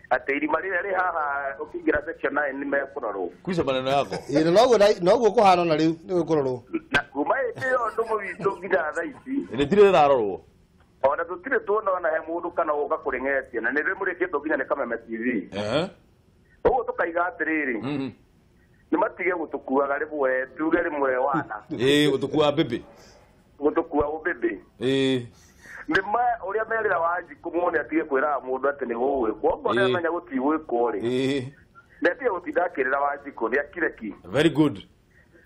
Atĩ irima rĩrĩa rĩ haha ũkĩingĩra section 9 nĩ mekũrorwo. Kwisha maneno yako. Ĩĩ, noguo kũhana na rĩu nĩ gũkũrorwo. Na kuma hĩndĩ ĩyo ndũgũ witũ nginya thaa ici. Rĩtirĩ rĩrarorwo. Ona tũtirĩ tuona ona he mũndũ kana ũka kũrĩng'etia na nĩ rĩmũrĩkĩtwo nginya nĩ Kameme TV. Ũguo tũkaiga atĩrĩrĩ, nĩ matige gũtũkuaga rĩmwe tuge rĩmwe wana. Gũtũkua mbĩmbĩ. Gũtũkua ũmbĩmbĩ. Nĩ ma ũrĩa merĩra Wanjikũ muone atige kwĩraga mũndũ atĩ nĩ gũgwĩkwo. Okorwo nĩ amenya gũtigwĩkwo rĩ. Nĩ atige gũtinda akĩrĩra Wanjikũ, nĩ akire ki. Very good.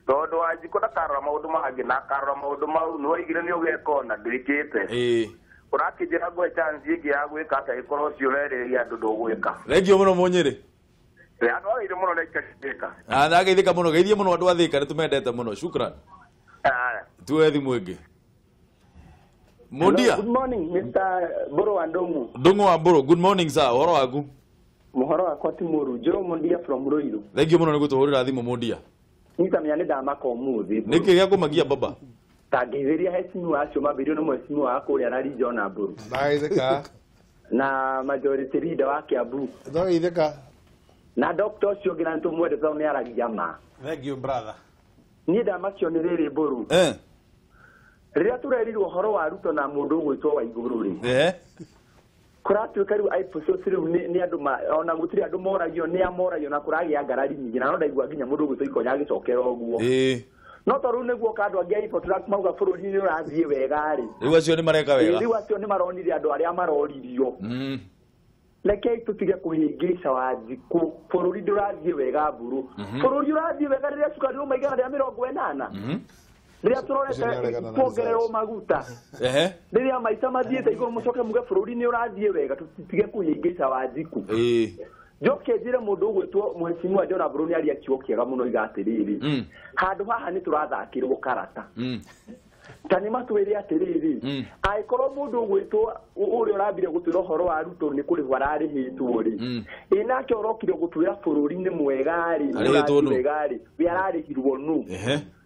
Tondũ Wanjikũ ndakarora maũndũ mangĩ na akarora maũndũ mau nĩ waigire nĩ ũgeka ona ndwĩkĩte. Ũrakĩnjĩra ngũhe chance ĩngĩ ya gwĩka atĩa ĩkorwo ũcio ũrerĩrĩria andũ ndũgwĩka. Thengiũ mũno Mũnyĩrĩ. Andũ a wĩirĩ mũno nĩ Ndageithĩka mũno, geithie mũno andũ a Thĩka, nĩ tũmendete mũno. Shukran. Tuoe thimũ ĩngĩ. Mundia. Good morning, Mr. Mburu wa Ndung'u. Ndung'u wa Mburu, good morning sir. Ũhoro waku? Mũhoro wakwa ti mũru. Joe Mundia from Ruiru. Thengiũ mũno nĩ gũtũhũrĩra thimũ Mundia. Nitamenya nĩ ndamaka ũmũthĩ. Nĩkĩ gĩa kũmagia baba? Tangĩithĩria heshimiwa acio mambĩrĩrio nĩ mheshimiwa wa kũrĩa Rari John Mburu. Ndageithĩka. Na majority leader wa Kiambu. Ndageithĩka. Na doctor ũcio ũngĩ na nĩtũmwendete tondũ nĩ aragia ma. Thank you brother. Niĩ ndamakio nĩ rĩrĩ Mburu. Rĩrĩa tũrerirwo ũhoro wa Ruto na mũndũ ũgwĩtwo Waigũrũ rĩ. Kũratuĩka rĩu IPOS rĩu nĩ andũ ona gũtirĩ andũ moragio nĩ amoragio na kũragĩa ngarari nyingĩ na no ndaigua nginya mũndũ ũgwĩtwo Ikonya agĩcokera ũguo. No tondũ rĩu nĩguo ka andũ angĩ a Infotrak mauga bũrũri nĩ ũrathiĩ wega rĩ. Rĩu acio nĩ mareka wega. Rĩu acio nĩ maronire andũ arĩa maroririo. Rekei tũtige kũhĩngĩca Wanjikũ, bũrũri ndũrathiĩ wega Mburu. Bũrũri ũrathiĩ wega rĩrĩa cukari ũma 180. Rĩrĩa tũrorete kuongererwo maguta. Rĩrĩa maica mathiĩte igũrũ mũcoke muge bũrũri nĩ ũrathiĩ wega, tũtige kũhĩngĩca Wanjikũ. Njoke njĩre mũndũ ũgwĩtwo mheshimiwa John Mburu nĩ aria kiugo kĩega mũno oiga atĩrĩrĩ, handũ haha nĩ tũrathakĩrwo karata. Ta nĩ matwĩre atĩrĩrĩ, angĩkorwo mũndũ ũgwĩtwo ũrĩa ũrambire gũtwĩra ũhoro wa Ruto nĩ kũrĩhwo ararĩhĩtwo rĩ, ĩ nake ũrokire gũtwĩra bũrũri nĩ mwega rĩ, wega rĩ, we ararĩhirwo nũ?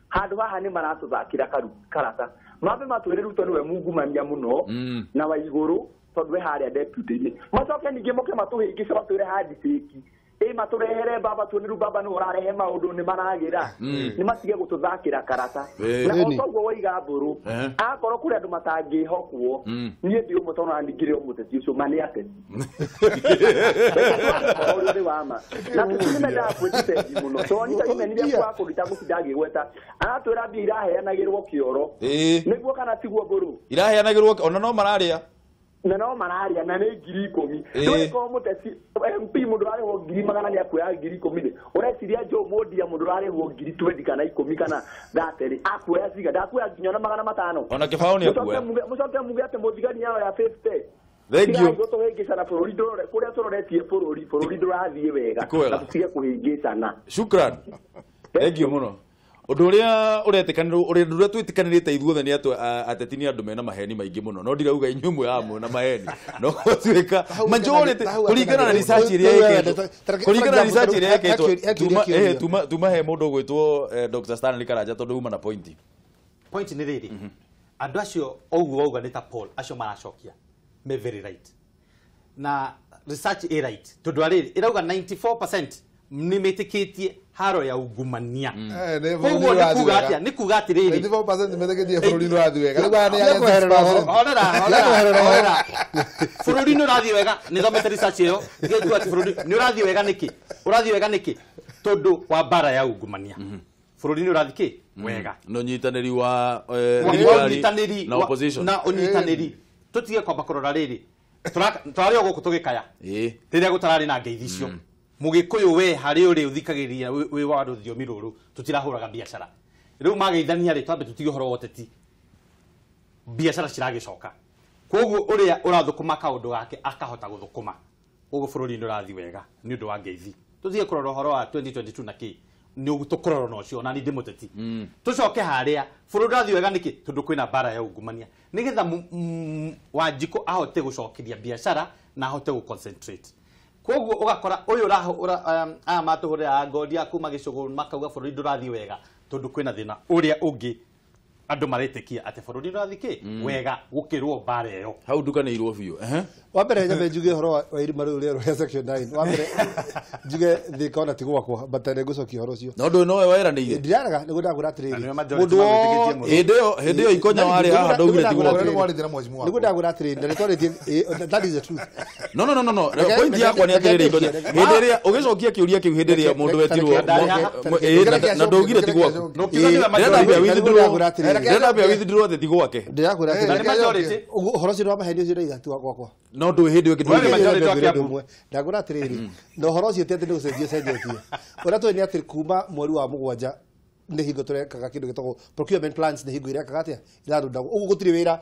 Handũ haha nĩ maratũthakĩra karata. Mambe matwĩre Ruto nĩwe mungumania mũno na wa igũrũ tondũ we harĩa deputy-inĩ. Macoke ningĩ moke matũhĩngĩce matwĩre handshake. Ĩ matũrehere baba tuone rĩu baba nĩwe ũrarehe maũndũ nĩ maragĩra. Nĩ matige gũtũthakĩra karata. Na o toguo waiga mbũrũ akorwo kũrĩ andũ matangĩhokwo niĩ ndi ũmwe tondũ nani ngĩrĩ o mũteti ũcio ma nĩ ateti. Ũrĩa ũrĩ wa ma. Na ateti nĩ mendaga kwĩdefend mũno. Tondũ nyita imenithia kwa kũruta gũtinda agĩgweta. Aratwĩra mbia iraheanagĩrwo kĩoro. Nĩguo kana tiguo mbũrũ? Iraheanagĩrwo ona no mararĩa. Na no mararia na nĩ 10,000. Ndũgĩkorwo mũteti MP mũndũ ũrarĩhwo 100,000 nĩ akuoya 10,000 rĩ. Ũreciria Joe Mondia mũndũ ũrarĩhwo 20,000 kana 10 kana 30 rĩ akuoya ciga ndakuoya nginya na 500. Ona kĩbaũ nĩ akuoya. Mũcoke muge atĩ mũthigani aroya 50. Thank you. Tũhĩngĩcana bũrũri ndũrore kũrĩa tũroretie bũrũri ndũrathiĩ wega. Na tũtige kũhĩngĩcana. Shukran. Thank you mũno. Ũndũ ũrĩa ũretĩkanĩrwo ũrĩa ũrĩa twĩtĩkanĩrĩte ithuothe nĩ atĩ ateti nĩ andũ mena maheni maingĩ mũno no ndirauga inyuĩ mwĩ amwe na maheni no gũtuĩka majority kũringana na research ĩrĩa ĩkĩtwo kũringana na research ĩrĩa ĩkĩtwo tuma he mũndũ ũgwĩtwo Dr. Stanley Karanja tondũ uma na point nĩ rĩrĩ andũ acio ũguo wauga nĩ ta Paul acio maracokia me very right na research ĩ right tondũ rĩrĩ ĩrauga 94% nĩ metĩkĩtie haro ya ungumania. Koguo nĩ kuga atĩa? Nĩ kuga atĩrĩrĩ 94% metĩkĩtie bũrũri nĩ ũrathiĩ wega. Rĩu aya nĩ arĩa 6%. Horera, horera, horera. Bũrũri nĩ ũrathiĩ wega, nĩ thomete research ĩyo, ngĩtua atĩ bũrũri nĩ ũrathiĩ wega nĩkĩ? Ũrathiĩ wega nĩkĩ? Tondũ wa mbara ya ungumania. Bũrũri nĩ ũrathiĩ kĩ? Wega. Na ũnyitanĩri wa thirikari na opposition. Na ũnyitanĩri. Tũtige kwamba kũrora rĩrĩ. Tũrarĩ o gũkũ tũgĩkaya. Rĩrĩa gũtararĩ na ngeithi icio. Mũgĩkũyũ we harĩ ũrĩ ũthikagĩrĩria wĩ wa rũthiomi rũrũ tũtirahũraga biacara rĩu mageithania rĩ twambe tũtige ũhoro wa ũteti biacara ciragĩcoka koguo ũrĩa ũrathũkũma kaũndũ gake akahota gũthũkũma koguo bũrũri nĩ ũrathiĩ wega nĩ ũndũ wa ngeithi tũtige kũrora ũhoro wa 2022 na kĩ nĩ tũkũrora na ũcio ona niĩ ndĩ mũteti tũcoke harĩa bũrũri ũrathiĩ wega nĩkĩ tondũ kwĩna mbara ya ungumania nĩgetha Wanjikũ ahote gũcokeria biacara na ahote gũ-concentrate koguo ũgakora ũyũ aya matũhũrĩra ngondi kuma gĩcũgũ makauga bũrũri ndũrathiĩ wega tondũ kwĩna thĩna ũrĩa ũngĩ andũ maretĩkia atĩ bũrũri ndũrathiĩ kĩ wega gũkĩrwo mbara ĩyo hau ndukanĩirwo biũ. Wa mbere nyambe njuge ũhoro wa irima rĩu rĩerũ rĩa section 9. Wa mbere njuge thika ona ti gwakwa but nĩ ngũcokia ũhoro ũcio. No ndũĩ nowe weranĩire. Ndirarega nĩguo ndagwĩra atĩrĩrĩ mũndũ hĩndĩ ĩyo Ikonya warĩ haha ndaugire ti gwakwa. Nĩguo ndagwĩra atĩrĩrĩ na nĩtwarĩtie that is the truth. No no no no point yakwa nĩ atĩrĩrĩ Ikonya hĩndĩ ĩrĩa ũgĩcokia kĩũria kĩu hĩndĩ ĩrĩa mũndũ wetirwo na ndaugire ti gwaku. Ndĩrenda withdraw atĩ ti gwake. Ndĩrakwĩra atĩrĩrĩ ũhoro ũcio wa maheni ũcio ndaiga ti gwakwa. No ndũĩ hĩndĩ ĩyo ĩngĩ ndagwĩra atĩrĩrĩ na ũhoro ũcio ti atĩ nĩ gũcenjia cenjetie ũrĩa tũĩ nĩ atĩ kuma mweri wa 7 nĩ hingo tũrekaga kĩndũ gĩtagwo procurement plans nĩ hingo irekaga atĩa irarundagwo ũguo gũtirĩ wĩra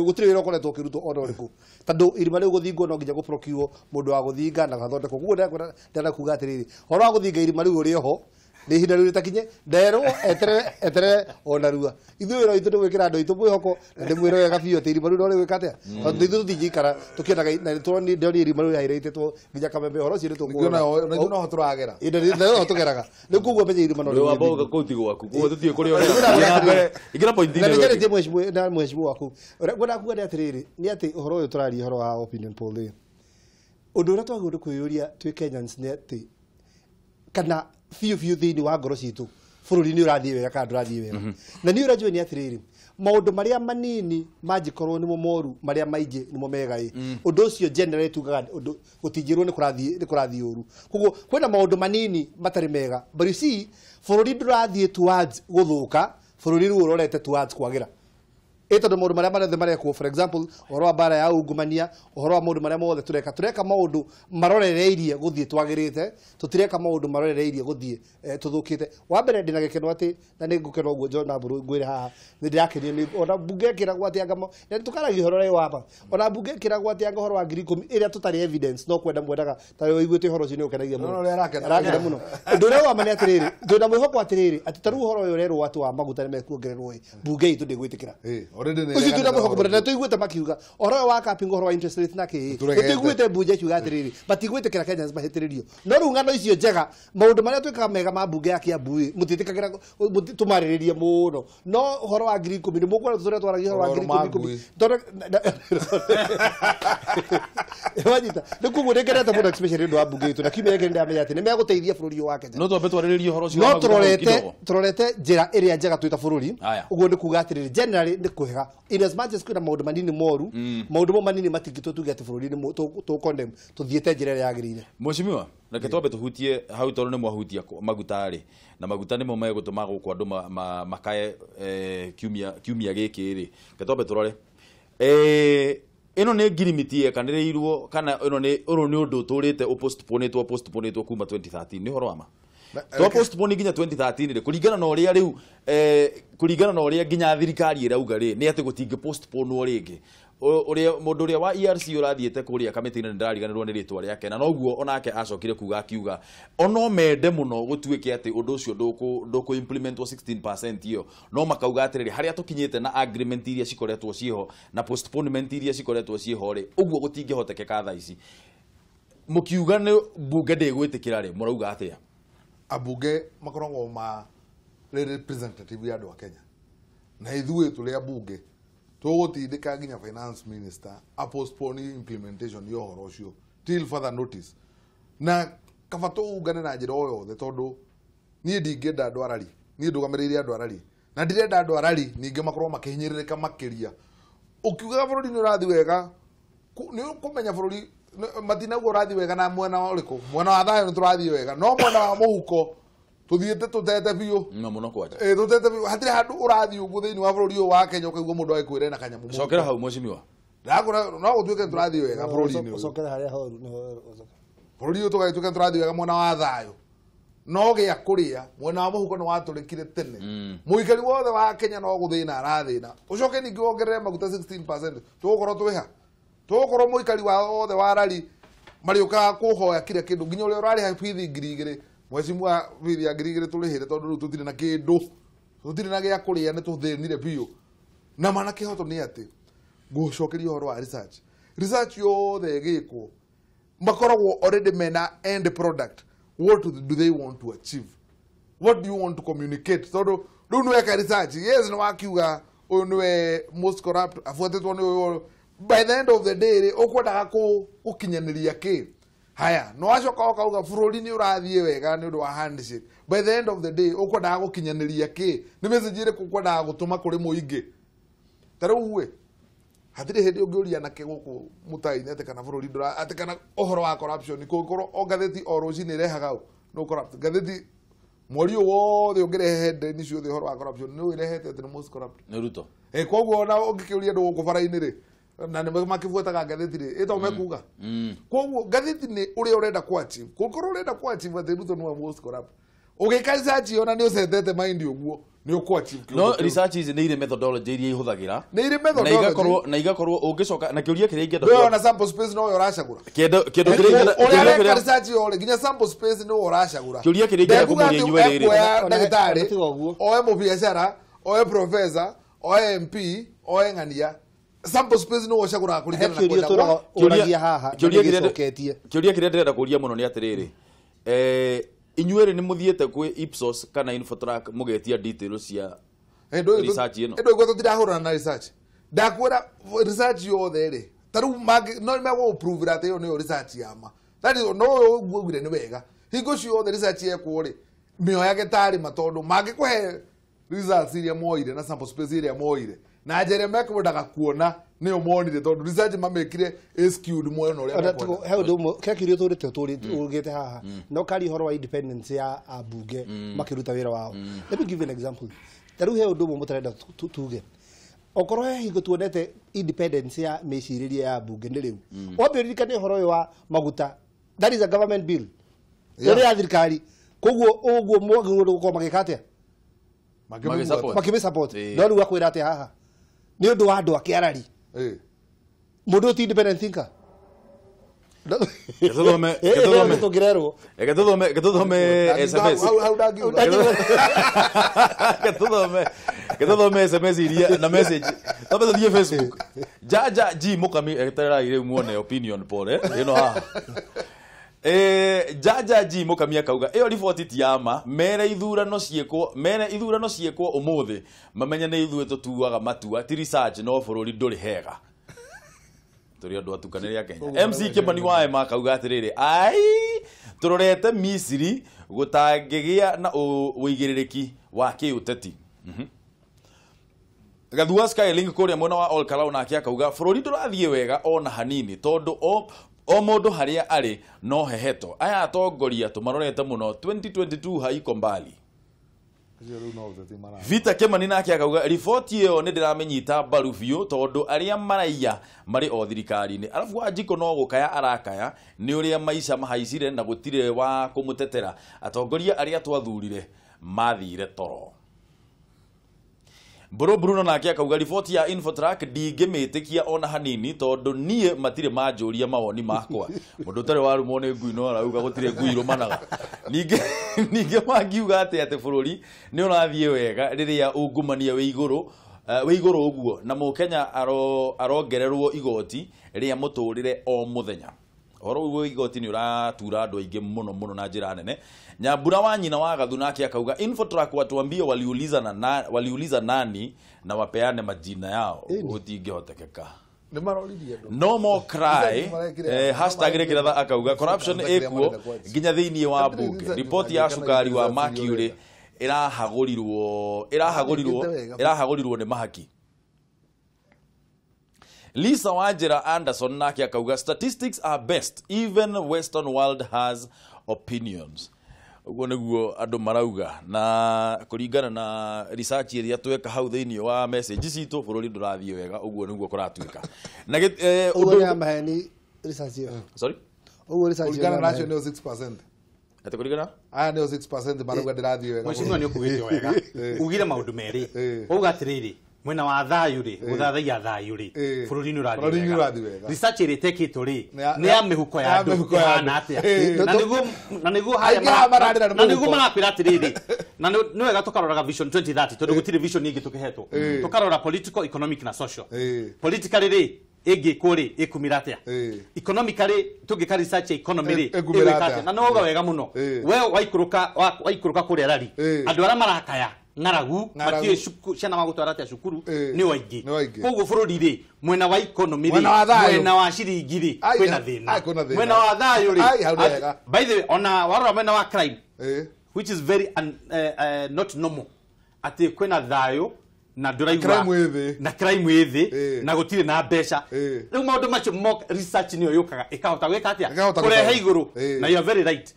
gũtirĩ wĩra ũkoretwo ũkĩrutwo ona ũrĩkũ tondũ irima rĩu gũthingwo no nginya gũprocure mũndũ wa gũthinga na gathondekwo koguo ndĩrenda kuga atĩrĩrĩ ũhoro wa gũthinga irima rĩu ũrĩ oho nĩ ihinda rĩu rĩtakinye nderwo eterere ona rua ithuĩ wĩra witũ nĩ gwĩkĩra andũ aitũ mwĩhoko na ndĩmwĩre wega biũ atĩ irima rĩu no rĩgwĩka atĩa tondũ ithuĩ tũtingĩikara tũkĩonaga na ndĩronire irima rĩu rĩhairĩtĩtwo nginya Kamembe ũhoro ũcio nĩ tũkuona na ithuĩ noho tũragera noho tũgeraga rĩu koguo menye irima no rĩu wamba kũu ti gwaku koguo tũtiũĩ kũrĩa ũrĩa ingĩra point na nĩnjarĩtie na mheshimiwa waku ngwenda kuga nĩ atĩrĩrĩ nĩ atĩ ũhoro ũyũ tũraria ũhoro wa opinion poll rĩ ũndũ ũrĩa twagĩrĩirwo nĩ kwĩyũria twĩ Kenyans nĩ atĩ kana biũ biũ thĩinĩ wa ngoro citũ bũrũri nĩ ũrathiĩ wega kana ndũrathiĩ wega na niĩ ũrĩa njũĩ nĩ atĩrĩrĩ maũndũ marĩa manini mangĩkorwo nĩmo moru marĩa maingĩ nĩmo mega ĩ ũndũ ũcio generally tugaga ũndũ gũtingĩrwo nĩ kũrathiĩ ũru koguo kwĩna maũndũ manini matarĩ mega but you see bũrũri ndũrathiĩ towards gũthũka bũrũri rĩu ũrorete towards kwagĩra ĩ tondũ maũndũ marĩa marĩa marekwo for example ũhoro wa mbara ya ungumania ũhoro wa maũndũ marĩa mothe tũreka maũndũ marorereirie gũthiĩ twagĩrĩte tũtireka maũndũ marorereirie gũthiĩ tũthũkĩte wa mbere ndĩna gĩkeno atĩ na nĩ ngũkena ũguo John Mburu ngwĩre haha nĩ ndĩrakenio nĩ ona mbunge ĩkĩragwo atĩ anga na tũkaragia ũhoro ũrĩa wa ona mbunge ĩkĩragwo atĩ anga ũhoro wa 10,000 ĩrĩa tũtarĩ evidence no kwenda mwendaga ta ũiguĩte ũhoro ũcio nĩ ũkenagia mũno arakena mũno ũndũ ũrĩa wa ma nĩ atĩrĩrĩ twĩna mwĩhoko atĩrĩrĩ atĩ ta rĩu ũhoro ũyũ ũrerwo atĩ wa maguta nĩ mekuongererwo ĩ mbunge itũ ndĩgwĩtĩkĩra Ucio twina mwihoko munene tuiguite makiuga ũhoro wa capping ũhoro wa interest rate na kĩ nĩtũiguĩte mbunge ikiuga atĩrĩrĩ matigwĩtĩkĩra Kenyans mahĩtĩrĩrio no rĩu ng'ano icio njega maũndũ marĩa twĩkaga mega ma mbunge ya Kiambu ĩ mũtiĩtĩkagĩra tũmarĩrĩrie mũno no ũhoro wa 10,000 nĩ mũkuona tũrĩa twaragia ũhoro wa 10,000 tondũ wanyita nĩ koguo nĩngenete mũno especially ũndũ wa mbunge itũ na kiumia gĩkĩ nĩndamenya atĩ nĩmegũteithia bũrũri ũyũ wa Kenya no twambe twarĩrĩrie ũhoro ũcio no tũrorete njĩra ĩrĩa njega twĩ ta bũrũri ũguo nĩ kuga atĩrĩrĩ generally nĩ kwega in as much as kwĩna maũndũ manini moru maũndũ mau manini matingĩtwo tuge atĩ bũrũri nĩ tũ condemn tũthiĩte njĩra ĩrĩa yagĩrĩire. Mheshimiwa reke twambe tũhutie hau tondũ nĩ mwahutia maguta rĩ na maguta nĩmo megũtũma gũkũ andũ makae kiumia gĩkĩ rĩ reke twambe tũrore ĩno nĩ ngirimiti yekanĩrĩirwo kana ĩno nĩ ũrũ nĩ ũndũ ũtũrĩte ũpostponĩtwo kuma 2013 nĩ ũhoro wa ma twa postpone nginya 2013 rĩ kũringana na ũrĩa rĩu kũringana na ũrĩa nginya thirikari ĩrauga rĩ nĩ atĩ gũtingĩ postpone rĩngĩ ũrĩa mũndũ ũrĩa wa ERC ũrathiĩte kũrĩa kamĩtĩ-inĩ nĩndĩrariganĩrwo nĩ rĩtwa rĩake na noguo onake acokire kuga akiuga ono mende mũno gũtuĩke atĩ ũndũ ũcio ndũkũ implementwo 16% ĩyo no makauga atĩrĩrĩ harĩa tũkinyĩte na agreement iria cikoretwo ciĩho na postponement iria cikoretwo ciĩho rĩ ũguo gũtingĩhotekeka thaa ici mũkiuga nĩ mbunge ndĩgwĩtĩkĩra rĩ mũrauga atĩa? Ambunge makoragwo ma representative ya andũ a Kenya na ithuĩ tũrĩ ambunge tũgũtindĩka nginya finance minister a postpone implementation ya ũhoro ũcio till further notice na kaba tũungane na njĩra o yothe tondũ niĩ ndingĩenda andũ arari niĩ ndũgamĩrĩire andũ arari na ndirenda andũ arari ningĩ makorwo makĩhinyĩrĩrĩka makĩria ũkiugaga bũrũri nĩ ũrathiĩ wega nĩ ũkũmenya bũrũri matinauga ũrathiĩ wega na mwena ũrĩkũ mwena wa thayũ nĩ tũrathiĩ wega no mwena wa mũhuko tũthiĩte tũtete biũ no mũno kwanja tũtete biũ hatirĩ handũ ũrathiĩ ũguo thĩinĩ wa bũrũri ũyũ wa Kenya ũkaigua mũndũ agĩkwĩra ena kanyamũ mũhuko. Cokera hau mheshimiwa ndakũra no gũtuĩke tũrathiĩ wega bũrũri-inĩ ũyũ cokera harĩa horu bũrũri ũyũ tũgagĩtuĩka tũrathiĩ wega mwena wa thayũ no gĩa kũrĩa mwena wa mũhuko nĩ watũrĩkire tene mũikari wothe wa Kenya no gũthĩna arathĩna ũcoke ningĩ wongerere maguta 16% tũgũkorwo twĩha tũgũkorwo mũikari wa othe wa rari marĩũkaga kũhoya kira kĩndũ nginya ũrĩa ũrarĩha bithi 2,000 mheshimiwa bithi ya 2,000 tũrĩhĩre tondũ rĩu tũtirĩ na kĩndũ tũtirĩ na gĩa kũrĩa nĩ tũthĩnire biũ na mana kĩhoto nĩ atĩ ngũcokeria ũhoro wa research yothe ĩgĩkwo makoragwo already mena end product what do they want to achieve what do you want to communicate tondũ rĩu nĩweka research yes nĩ wakiuga ũyũ nĩwe most corrupt abuatĩtwo nĩ ũyũ by the end of the day rĩ ũkwendaga gũkinyanĩria kĩ haya no wacoka ũkauga bũrũri nĩ ũrathiĩ wega nĩ ũndũ wa handshake by the end of the day ũkwendaga gũkinyanĩria kĩ nĩ message ĩrĩkũ ũkwendaga gũtũma kũrĩ mũingĩ ta rĩu ĩ hatirĩ hĩndĩ ũngĩũria anake gũkũ mũtai-inĩ atĩ kana bũrũri ndũra atĩ kana ũhoro wa corruption kũngĩkorwo o ngathĩti o rũcinĩ ĩrehaga no corrupt ngathĩti mweri ũyũ wothe ũngĩrehe headline ciothe ũhoro wa corruption nĩ ũrehete atĩ nĩ most corrupt nĩ Ruto koguo ona ũngĩkĩũria andũ gũkũ bara-inĩ rĩ na nĩ makĩbuataga ngathĩti rĩ ĩto mekuga koguo ngathĩti nĩ ũrĩa ũrenda ku achieve kũngĩkorwo ũrenda ku achieve atĩ Ruto nĩwe most corrupt ũgĩka research ona nĩ ũcetete mind ũguo nĩ ũkũ achieve no research ici nĩ irĩ methodology iria ihũthagĩra nĩ irĩ methodology na igakorwo ũngĩcoka na kĩũria kĩrĩa ingĩenda ndũĩ ona sample space nowe ũracagũra kĩndũ kĩrĩa ũrĩa areka research ĩyo rĩ nginya sample space nĩwe ũracagũra kĩũria kĩrĩa ingĩenda kũmũria inyuĩ rĩrĩ ekuoya ndagĩtarĩ oe mũbiacara oe professor oe MP oe ng'ania sample space no ũcagũraga kũringana na kwenda kwa ũragia haha nĩgĩcoketie kĩũria kĩrĩa ndĩrenda kũria mũno nĩ atĩrĩrĩ inyuĩ rĩ nĩ mũthiĩte kwĩ Ipsos kana Infotrack mũgetia details cia research ĩno ĩndũ ĩguo tũtirahũrana na research ndakwĩra research yothe rĩ ta rĩu no nĩmegũgũprovera atĩ ĩyo nĩyo research ya ma that is no ũguo augire nĩ wega hingo ciothe research yekwo rĩ mĩoyage tarĩ ma tondũ mangĩkũhe results iria moire na sample space iria moire na njĩra mekwendaga kuona nĩyo monire tondũ research mamĩkire ĩ skewed mwena ũrĩa mekwenda he ũndũ ũmwe kĩrĩa kĩũria tũrĩte ũgĩte haha no karia ũhoro wa independence ya ambunge makĩruta wĩra wao let me give you an example ta rĩu he ũndũ ũmwe mũtarenda tuge okorwo he hingo tuonete independence ya mĩcirĩrie ya ambunge nĩ rĩu wambe ũririkane ũhoro ũyũ wa maguta that is a government bill ĩrĩa ya thirikari koguo ũguo mwagĩrĩirwo gũkorwo magĩka atĩa makĩmĩ no rĩu akwĩra atĩa haha nĩ ũndũ wa andũ a kĩarari mũndũ ti independent thinker Gĩtũthome gĩtũthome tũngĩrerwo. Gĩtũthome gĩtũthome SMS. Hau ndangiuga. Gĩtũthome SMS iria na message. Twambe tũthiĩ Facebook. Jaja G Mukami etererai rĩu muone opinion poll ĩno haha. Jaja G Mukami akauga ĩyo riboti ti ya ma, mere ithurano ciĩkwo, mere ithurano ciĩkwo ũmũthĩ mamenye nĩ ithuĩ tũtuaga matua, ti research no bũrũri ndũrĩ hega. Tũrĩ andũ atukanĩre a Kenya. MC Kimani wa Ema akauga atĩrĩrĩ, ai tũrorete Misiri gũtangĩgĩa na ũigĩrĩrĩki wa kĩũteti. Gathua Skylink kũrĩa mwena wa Ol Kalou nake akauga bũrũri ndũrathiĩ wega ona hanini tondũ o mũndũ harĩa arĩ no heheto. Aya atongoria tũmarorete mũno 2022 haiko mbali. Vita Kimani nake akauga riboti ĩyo nĩ ndĩramĩnyita mbaru biũ tondũ arĩa maraiya marĩ o thirikari-inĩ. Arabu Wanjikũ no gũkaya arakaya nĩ ũrĩa maica mahaicire na gũtirĩ wa kũmũtetera. Atongoria arĩa twathurire mathire toro. Mbũrũ Bruno nake akauga riboti ya Infotrack ndingĩmĩtĩkia ona hanini tondũ niĩ matirĩ manjũria mawoni makwa. Mũndũ ũtarĩ warumwo nĩ ngui no arauga gũtirĩ ngui irũmanaga. Ningĩ mangiuga atĩ bũrũri nĩ ũrathiĩ wega rĩrĩa ungumania wĩ igũrũ wĩ igũrũ ũguo na mũkenya arongererwo igoti rĩa mũtũrĩre o mũthenya. Ũhoro ũyũ wa igoti nĩ ũratura andũ aingĩ mũno mũno na njĩra nene. Nyambura wa nyina wa Gathu nake akauga Infotrack watuambie waliuliza nani na wapeane majina yao. Gũtingĩhotekeka. Nĩ maroririe andũ. No more cry hashtag rĩkĩratha akauga corruption ĩkuo nginya thĩinĩ wa bunge. Ripoti ya cukari wa Mercury ĩrahagũrirwo nĩ mahaki. Lisa Wanjira Anderson nake akauga statistics are best, even western world has opinions. Ũguo nĩguo andũ marauga na kũringana na research ĩrĩa tweka hau thĩinĩ wa message citũ bũrũri ndũrathiĩ wega, ũguo nĩguo kũratuĩka. Na ũguo nĩ maheni research ĩyo. Sorry? Ũguo research ĩyo. Kũringana na acio nĩo 6%. Ati kũringana? Aya nĩo 6% marauga ndĩrathiĩ wega. Mheshimiwa nĩ ũkugĩte wega. Ugire maũndũ merĩ. Wauga atĩrĩrĩ, mwena wa thayũ rĩ, gũthathaiya thayũ rĩ, bũrũri nĩ ũrathiĩ wega. Research ĩrĩa ĩtekĩtwo rĩ, nĩ ya mĩhuko ya andũ ĩhana atĩa. Na nĩguo harĩa na nĩguo marakwĩra atĩrĩrĩ, na nĩ wega tũkaroraga vision 2030 tondũ gũtirĩ vision ĩngĩ tũkĩhetwo. Tũkarora political, economic na social. Politically rĩ, ĩngĩkwo rĩ, ĩkumĩra atĩa. Economically tũngĩka research ya economy rĩ, ĩgwĩka atĩa. Na nĩ wauga wega mũno. We waikũrũka kũrĩa rari, andũ arĩa marakaya ng'aragu matiũĩ ciana magũtwara atĩa cukuru nĩ waingĩ. Koguo bũrũri rĩ, mwena wa economy rĩ, mwena wa ciringi rĩ, kwĩna thĩna. Mwena wa thayũ rĩ, by the way, ona warora mwena wa crime, which is very not normal, atĩ kwĩna thayũ na ndũraigua na crime ĩ thĩ na gũtirĩ na mbeca. Rĩu maũndũ macio research nĩyo yũkaga ĩkahota gwĩka atĩa, kũrehe igũrũ. Na you are very right.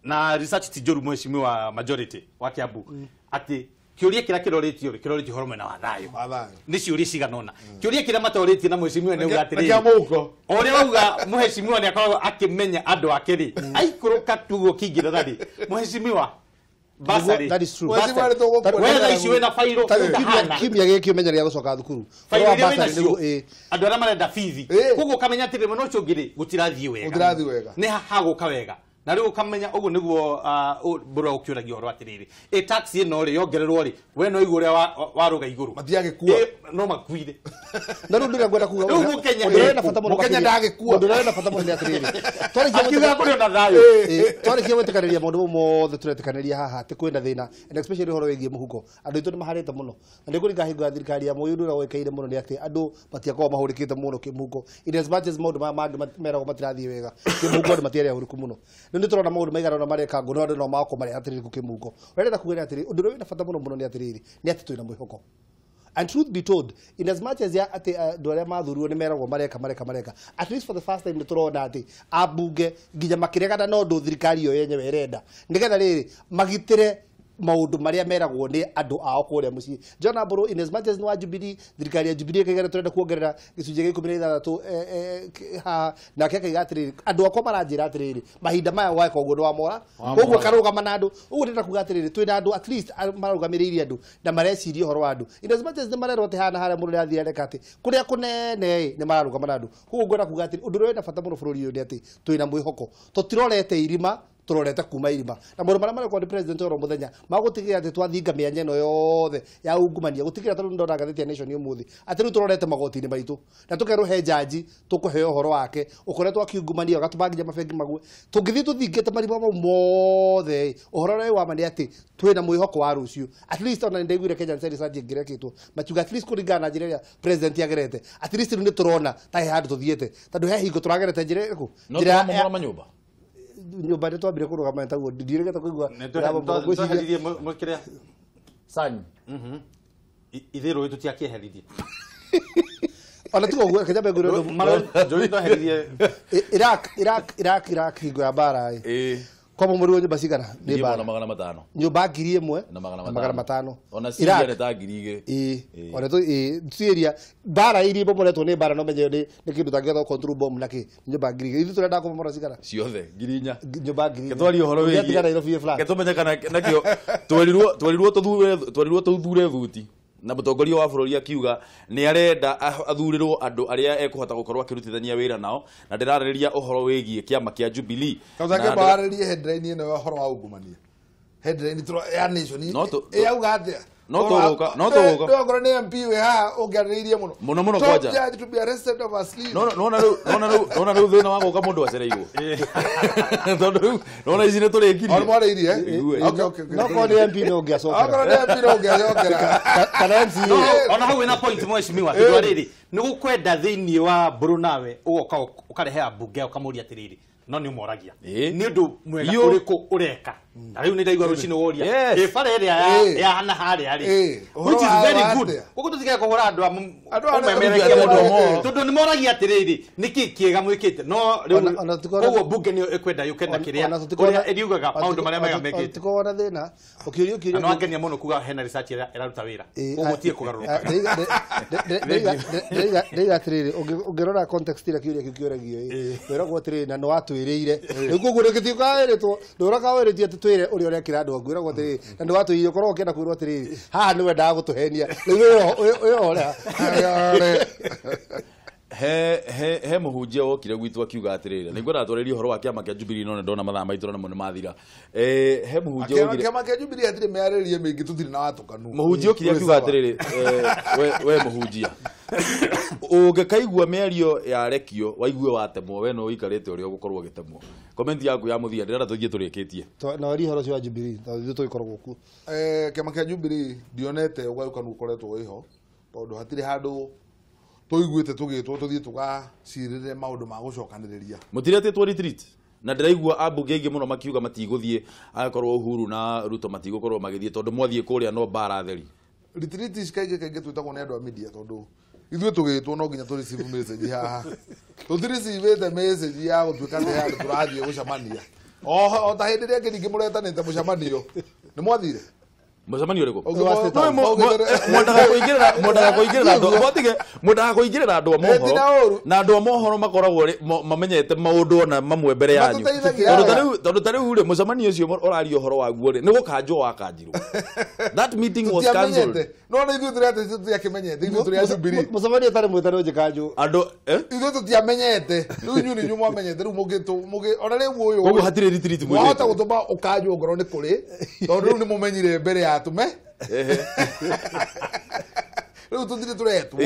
Na research ti njũru mheshimiwa majority wa Kiambu, atĩ kĩũria kĩrĩa kĩrorĩtio rĩ, kĩrorĩtio ũhoro mwena wa thayũ. Nĩ ciũria cigana ũna. Kĩũria kĩrĩa matorĩtie na mheshimiwa nĩ auga atĩrĩrĩ, o ũrĩa wauga mheshimiwa nĩ akoragwo akĩmenya andũ ake rĩ, aikũrũka tu ũguo kĩingĩrĩra rĩ, mheshimiwa basarĩ. That is true. We thaa ici wĩna bairũ ũtahana. Kiumia gĩkĩ ũmenya rĩa gũcoka thukuru. Bairũ iria wĩnacio, andũ arĩa marenda bithi. Koguo ũkamenya atĩrĩ, mwena ũcio ũngĩ rĩ, gũtirathiĩ wega. Nĩ hagũka wega. Na rĩu ũkamenya ũguo nĩguo mbũra ũkĩũragia ũhoro atĩrĩrĩ, ĩ tax ĩno rĩ yongererwo rĩ, we no igũrũ ũrĩa waruga igũrũ. Matiagĩkua. No makuire. Na rĩu ndĩrĩa ngwenda kuga rĩu mũkenya ũndũ ũrĩa wĩna bata mũno mũkenya ndagĩkua. Ũndũ ũrĩa wĩna bata mũno nĩ atĩrĩrĩ, akiuga kũrĩ ona thayũ. Twarĩkia gwĩtĩkanĩria maũndũ mothe tũretĩkanĩria haha atĩ kwĩna thĩna, and especially ũhoro wĩgiĩ mũhuko. Andũ aitũ nĩ maharĩte mũno. Na nĩkũringa hingo ya thirikari ya Moi ũndũ ũrĩa woĩkaine mũno nĩ atĩ andũ matiakoragwo mahũrĩkĩte mũno kĩmũhuko. In as much as maũndũ maya mangĩ meragwo matirathiĩ wega, kĩmũhuko andũ matiarĩ ahũrĩku mũno. Rĩu nĩ tũrona maũndũ maigana ũna mareka ngono andũ no magakorwo marĩ atĩrĩrĩku kĩmũhuko. Ũrĩa ndĩrenda kuga nĩ atĩrĩrĩ, ũndũ ũrĩa wĩna bata mũno mũno nĩ atĩrĩrĩ, nĩ atĩ twĩna mwĩhoko. And truth be told, in as much as ya atĩ andũ arĩa mathurirwo nĩ meragwo mareka mareka mareka, at least for the first time nĩ tũrona atĩ ambunge nginya makĩregana na ũndũ thirikari ĩyo yenyewe ĩrenda, nĩgetha rĩrĩ magitĩre maundu maria meragwo ni andu ao kuria mucii. John Amburu, in as much as wa Jubilee, thirikari ya Jubilee ĩkaiga turenda kuongerera gĩcunjĩ gĩa 16 ha nake akaiga atiriri andu akwa maranjĩra atiriri mahinda maya weka ũguo nĩ wamora, koguo karũgama na andũ. Ũguo ndĩrenda kuga atiriri twĩna andũ at least marũgamĩrĩire andũ na mareciria ũhoro wa andũ. In as much as nĩ marerwo atĩ hana harĩa mũndũ arathiĩ areka atĩ kũrĩa kũnene nĩ mararũgama na andũ. Koguo ngwenda kuga atĩrĩ ũndũ ũrĩa wĩna bata mũno bũrũri ũyũ nĩ atĩ twĩna mwĩhoko, tũtirorete irima, turorete kuma irima na maũndũ marĩa marekwo nĩ president oro mũthenya magũtigĩrĩra atĩ twathinga mĩanya ĩno yothe ya ungumania, gũtigĩrĩra tondũ ndona ngathĩti ya Nation ũmũthĩ atĩ rĩu turorete magoti-inĩ maitũ na tũkerwo he jaji tũkũheo ũhoro wake ũkoretwo akiungumania ũgatũma nginya mabengi mague. Tũngĩthiĩ tũthingĩte marima mau mothe, ũhoro ũrĩa wa ma nĩ atĩ twĩna mwĩhoko wa rũciũ. At least ona nĩndaiguire Kenya Research ĩngĩrekĩtwo makiuga at least kũringana na njĩra ĩrĩa president agerete, at least rĩu nĩ tũrona ta he handũ tũthiĩte, tondũ he hingo tũragerete njĩra ĩrĩkũ? Njĩra ya manyũmba nyũmba nĩ twambire kũrũgama taguo ndiregete kũigua nĩtweheririe kĩrĩa sanyi ithe rũĩ tũtiakĩeheririe ona tiga ũguo reke nyambe ngwĩre ũndũ tweheririĩ Iraq hingo ya mbara ĩ kwamomoriwo nyũmba cigana nĩ mbara 500 nyũmba 1500 ona Syria nĩ ta 2000 ona tu Syria mbara iria ibomoretwo nĩ mbara no menye nĩ kĩndũ tangĩhota control bomb na kĩ nyũmba 2000 ithuĩ tũrenda kũmomora cigana ciothe 4000 nyũmba 4000 ketwarie ũhoro wĩgiĩ Nairobi flat ketumenye kana nakĩo twerirwo tũthure thuti na mũtongoria wa bũrũri akiuga nĩ arenda athurirwo andũ arĩa ekũhota gũkorwo akĩrutithania wĩra nao, na ndĩrarĩrĩria ũhoro wĩgiĩ kĩama kĩa Jubilee. Kaũtake mbarĩrie headline ĩno ya ũhoro wa ungumania, headline ya Nation ĩrauga atĩa? No tũgũka, no tũgũka. Okorwo nĩ MP wĩ haha ũngĩarĩrĩirie mũno mũno mũno kwanja. Top judge to be arrested over sleep. No no nona rĩu thĩna wa gũka mũndũ acereirwo. Tondũ rĩu nona ici nĩ tũrĩkirie. Ona mwarĩirie? Okay, okay. No korwo nĩ MP no ũngĩacokera. Okorwo nĩ MP no ũngĩacokera. Kana MCA. Ona hau wĩna point mheshimiwa, tondũ rĩrĩ nĩ gũkwenda thĩinĩ wa mbũrũ nawe ũgoka ũkarehe ambunge ũkamũria atĩrĩrĩ no nĩ ũmoragia nĩ ũndũ mwega ũrĩkũ ũreka. Na rĩu nĩ ndaigua rũcinĩ woria ĩ bara ĩrĩa ya hana harĩa rĩ, which is very good. Koguo tũtige kũhũra andũ ũmemerekia mũno tondũ nĩ moragia atĩrĩrĩ nĩkĩ kĩega mwĩkĩte. No rĩu koguo mbunge nĩyo ĩkwenda yũke na kĩrĩa ũrĩa ĩriugaga maũndũ marĩa mega mekĩte. Tũkorwo na thĩna ũkĩũrio kĩũria na nĩwangenia mũno kuga hena research ĩraruta wĩra koguo ũtige kũgarũrũka. Ndĩiga atĩrĩrĩ ũngĩrora context ĩrĩa kĩũria kĩu kĩũragio ĩ wĩragwo atĩrĩrĩ na nĩwatwĩrĩire rĩu koguo rĩngĩtuĩka wĩrĩtwo ndũraga wĩrĩtie atĩ twĩre ũrĩa ũrekĩra andũ aku wĩragwo atĩrĩrĩ na nĩwatwĩrĩire ũkorwo ũkĩenda kwĩrwo atĩrĩrĩ haha nĩ wendaga gũtũhenia rĩu wĩyohore. He mũhunjia wokire gwitũ akiuga atĩrĩrĩ nĩ ngwenda twarĩrie ũhoro wa kĩama kĩa Jubilee no nĩ ndona mathaa maitũ namo nĩ mathira. He mũhunjia wokire kĩama kĩa Jubilee hatirĩ mĩarĩrie mĩingĩ tũtirĩ na watũkanu. Mũhunjia okire akiuga atĩrĩrĩ we mũhunjia ũngĩkaigua mĩario ya rekio waigue watemwo we no ũikarĩte ũrĩa ũgũkorwo ũgĩtemwo. Comment yaku ya mũthia ndĩrenda tũthiĩ tũrĩkĩtie. Na warie ũhoro ũcio wa Jubilee tondũ ithuĩ tũgĩkoragwo kuo. Kĩama kĩa Jubilee ndionete ũgayũkanu ũkoretwo wĩho tondũ hatirĩ handũ tũiguĩte tũgĩtwo tũthiĩ tũgacirĩre maũndũ ma gũcokanĩrĩria. Mũtiretĩtwo retreat na ndĩraigua ambunge aingĩ mũno makiuga matigũthiĩ angĩkorwo Uhuru na Ruto matigũkorwo magĩthiĩ tondũ mwathiĩ kũrĩa no mbara theri. Retreat ici kaingĩ kaingĩ twĩtagwo nĩ andũ a media tondũ ithuĩ tũgĩtwo no nginya tũ receive message haha. Tũtirecivĩte message ya gũtuĩka atĩ handũ tũrathiĩ gũcemania. O ta hĩndĩ ĩrĩa ĩngĩ ningĩ mũretanĩte mũcemanio nĩ mwathire? Mũcemanio ũrĩkũ? Mwendaga kũingĩrĩra andũ a mohoro na andũ a mohoro makoragwo mamenyete maũndũ ona mamwe mbere yanyu. Tondũ ta rĩu rĩ mũcemanio ũcio ũraria ũhoro waguo rĩ nĩ gũkanjwo wakanjirwo. That meeting was cancelled. No nĩ ithuĩ tũrĩ atĩ tũtiakĩmenyete ithuĩ tũrĩ a Jubilee. Mũcemanio ũtarĩ mwĩtane ũnjĩkanjwo. Andũ ithuĩ tũtiamenyete rĩu inyuĩ nĩ inyuĩ mwamenyete rĩu mũngĩ ona rĩu ũyũ. Koguo hatirĩ retreat mwĩrĩtwo. Mwahota gũtũma ũkanjwo ngoro nĩ kũrĩ tondũ rĩu nĩ mũmenyire mbere ya tume. Rĩu tũtirĩ tũretwo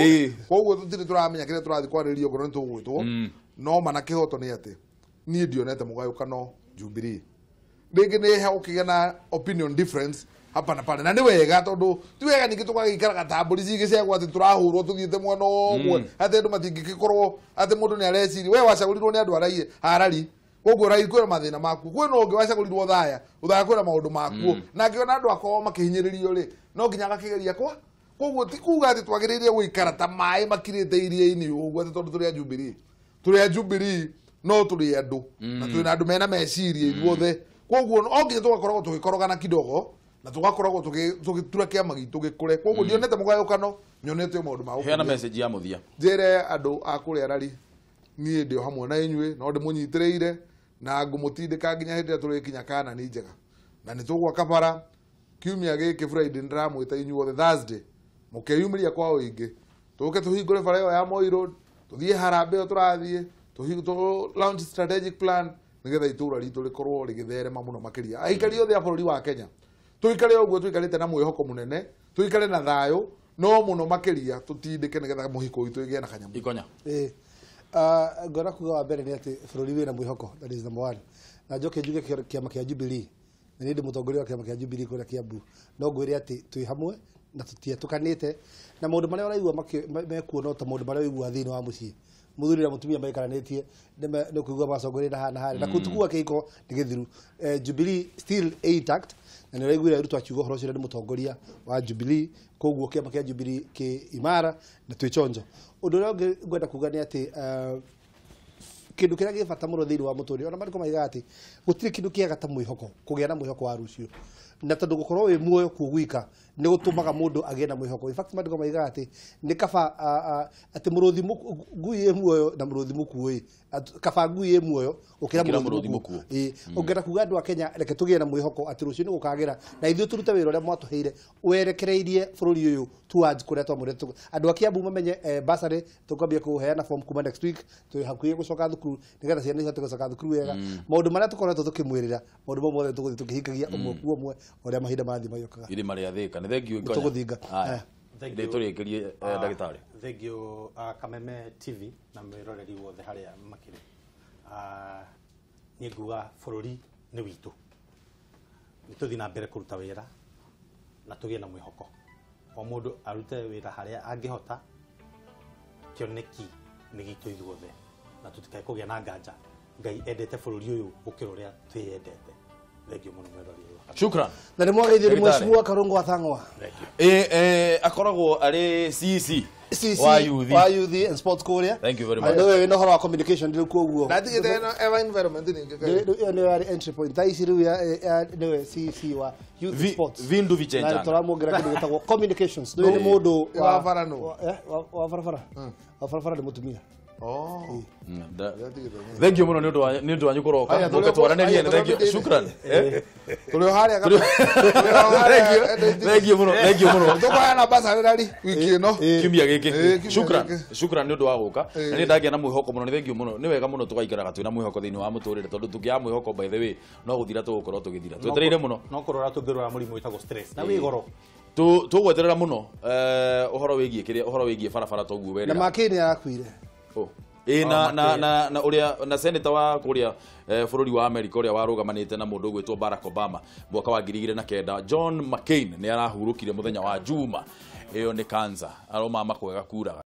koguo tũtirĩ tũramenya kĩrĩa tũrathiĩ kwarĩrĩria ngoro nĩ tũgwĩtwo. No mana kĩhoto nĩ atĩ niĩ ndionete mũgayũkano Jubilee. Rĩngĩ nĩ he gũkĩgĩa na opinion difference hapa na pale na nĩ wega tondũ ti wega ningĩ tũgagĩikaraga ta mbũri cigĩcegwo atĩ tũrahũrwo tũthiĩte mwena ũmwe atĩ andũ matingĩgĩkorwo atĩ mũndũ nĩ areciria we wacagũrirwo nĩ andũ araiĩ harari koguo rai kwĩna mathĩna maku kwĩna ũngĩ wacagũrirwo thaya ũthaya kwĩna maũndũ makuo na angĩona andũ akorwo makĩhinyĩrĩrio rĩ no nginya agakĩgeria kwa koguo ti kuga atĩ twagĩrĩire gũikara ta maĩ makirĩte iria-inĩ ũguo atĩ tondũ tũrĩ a Jubilee tũrĩ a Jubilee no tũrĩ andũ na twĩna andũ mena meciria ithuothe koguo o nginya tũgakoragwo tũgĩkorogana kidogo Na tugakoragwo tugitura kiama gitu gikure. Koguo ndionete mugayukano, nyonete maundu ma Heana message ya muthia. Njire andu a kuria rari nie ndio hamwe na inyuĩ no ndĩmũnyitĩrĩire na ngũmũtindĩka nginya hĩndĩ ĩrĩa tũrĩkinya kana nĩ njega. Na nĩ tũgwaka bara kiumia gĩkĩ Friday ndĩramwĩta inyuothe Thursday mũkeyumĩria kwa ũingĩ tũke tũhingũre bara ĩyo ya Moi Road tũthiĩ harambee ĩyo tũrathiĩ tũ launch strategic plan nĩgetha itũra ritũ rĩkorwo rĩgĩtherema mũno makĩria. Aikari othe a bũrũri wa Kenya tũikare ũguo tũikarĩte na mwĩhoko mũnene tũikare na thayũ no mũno makĩria tũtindĩke nĩgetha mũhiko witũ ĩgĩe na kanyamũ. Ikonya. Ngona kuga wa mbere nĩ atĩ bũrũri wĩna mwĩhoko, that is number one. Na njoke njuge kĩama kĩa Jubilee, na niĩ ndĩ mũtongoria wa kĩama kĩa Jubilee kũrĩa Kiambu, no ngwĩre atĩ twĩ hamwe na tũtietũkanĩte na maũndũ marĩa ũraigua mekuo no ta maũndũ marĩa ũiguaga thĩinĩ wa mũciĩ. Mũthuri na mũtumia maikaranĩtie nĩ kũigua macongoria na haha na harĩa na kũu kĩhiko nĩ gĩthiru. Jubilee still intact na nĩ ũraiguire Ruto akiuga ũhoro ũcio nĩ mũtongoria wa Jubilee, koguo kĩama kĩa Jubilee kĩ imara na twĩ chonjo. Ũndũ ũrĩa ũngĩ ngwenda kuga nĩ atĩ kĩndũ kĩrĩa gĩ bata mũno thĩinĩ wa mũtũrĩre ona marĩko maigaga atĩ gũtirĩ kĩndũ kĩega ta mwĩhoko, kũgĩa na mwĩhoko wa rũciũ. Na tondũ gũkorwo wĩ muoyo kuo gwika nĩ gũtũmaga mũndũ agĩe na mwĩhoko. In fact maandĩko maigaga atĩ nĩ kaba atĩ mũrũthi ngui ĩ muoyo na mũrũthi mũkuũ ĩ kaba ngui ĩ muoyo gũkĩra mũrũthi mũkuũ. Ũngĩenda kuga andũ a Kenya reke tũgĩe na mwĩhoko atĩ rũciũ nĩ gũkagĩra na ithuĩ tũrute wĩra ũrĩa mwatũheire werekereirie bũrũri ũyũ towards kũrĩa twamũrĩte. Andũ a Kiambu mamenye bursary tũkwambia kũheana form kuma next week, twĩ hakuhĩ gũcoka thukuru nĩgetha ciana ihote gũcoka thukuru wega. Maũndũ marĩa tũkoretwo tũkĩmwĩrĩra maũndũ mau mothe tũgũthiĩ tũkĩhingagia ũmwe kwa ũmwe ũrĩa mahinda marathiĩ magĩũkaga. Irima rĩa Thika nĩ thank you Ikonya. Tũgũthinga. Ndĩ tũrĩkĩrie ndagĩtarĩ. Thank you Kameme TV na mwĩroreri wothe harĩa makĩrĩ. Niĩ nguga bũrũri nĩ witũ, nĩ tũthiĩ na mbere kũruta wĩra na tũgĩe na mwĩhoko. O mũndũ arute wĩra harĩa angĩhota, kĩoneki nĩ gitũ ithuothe na tũtikae kũgĩa na nganja. Ngai endete bũrũri ũyũ gũkĩra ũrĩa twĩyendete. Thank you mũno mwĩroreri. Shukran. Na nĩ mwageithio nĩ mheshimiwa Karungo wa Thang'wa. Akoragwo arĩ CC wa youth. Wa youth and sports kũrĩa. Thank you very much. Nĩwe wĩna ũhoro wa communication rĩu koguo. Na ndigĩte ĩno eva environment ningĩ. Ĩyo nĩyo yarĩ entry point. Thaa ici rĩu nĩwe CC wa youth and sports. Vindu vichenjana. Na tũramuongerera kĩndũ gĩtagwo communications. Nĩwe nĩ mũndũ wa bara nũ? Wa barabara. Wa barabara nĩ mũtumia. Thank you mũno nĩ ũndũ wanyu kũroka mũke twaranĩrie. Thank you. Shukran. Tũrĩ o harĩa. Thank you mũno. Thank you mũno. Tũkũheana bursary rari wiki ĩno. Kiumia gĩkĩ. Shukran. Shukran nĩ ũndũ wa gũka. Na nĩ ndagĩa na mwĩhoko mũno. Nĩ thank you mũno. Nĩ wega mũno tũgaikaraga twĩna mwĩhoko thĩinĩ wa mũtũrĩre tondũ tũngĩaga mwĩhoko by the way no gũthira tũgũkorwo tũgĩthira. Twetereire mũno. No kũrora tũngĩrora mũrimũ wĩtagwo stress na wĩ goro. Tũgweterera mũno ũhoro wĩgiĩ kĩrĩa ũhoro wĩgiĩ barabara toguo werĩra. Na Makeni arakuire. Na ũrĩa na senator wa kũrĩa bũrũri wa America ũrĩa warũgamanĩte na mũndũ ũgwĩtwo Barack Obama mwaka wa 2009 John McCain nĩ arahurũkire mũthenya wa Juma. Ĩyo nĩ cancer aroma makwega kuraga.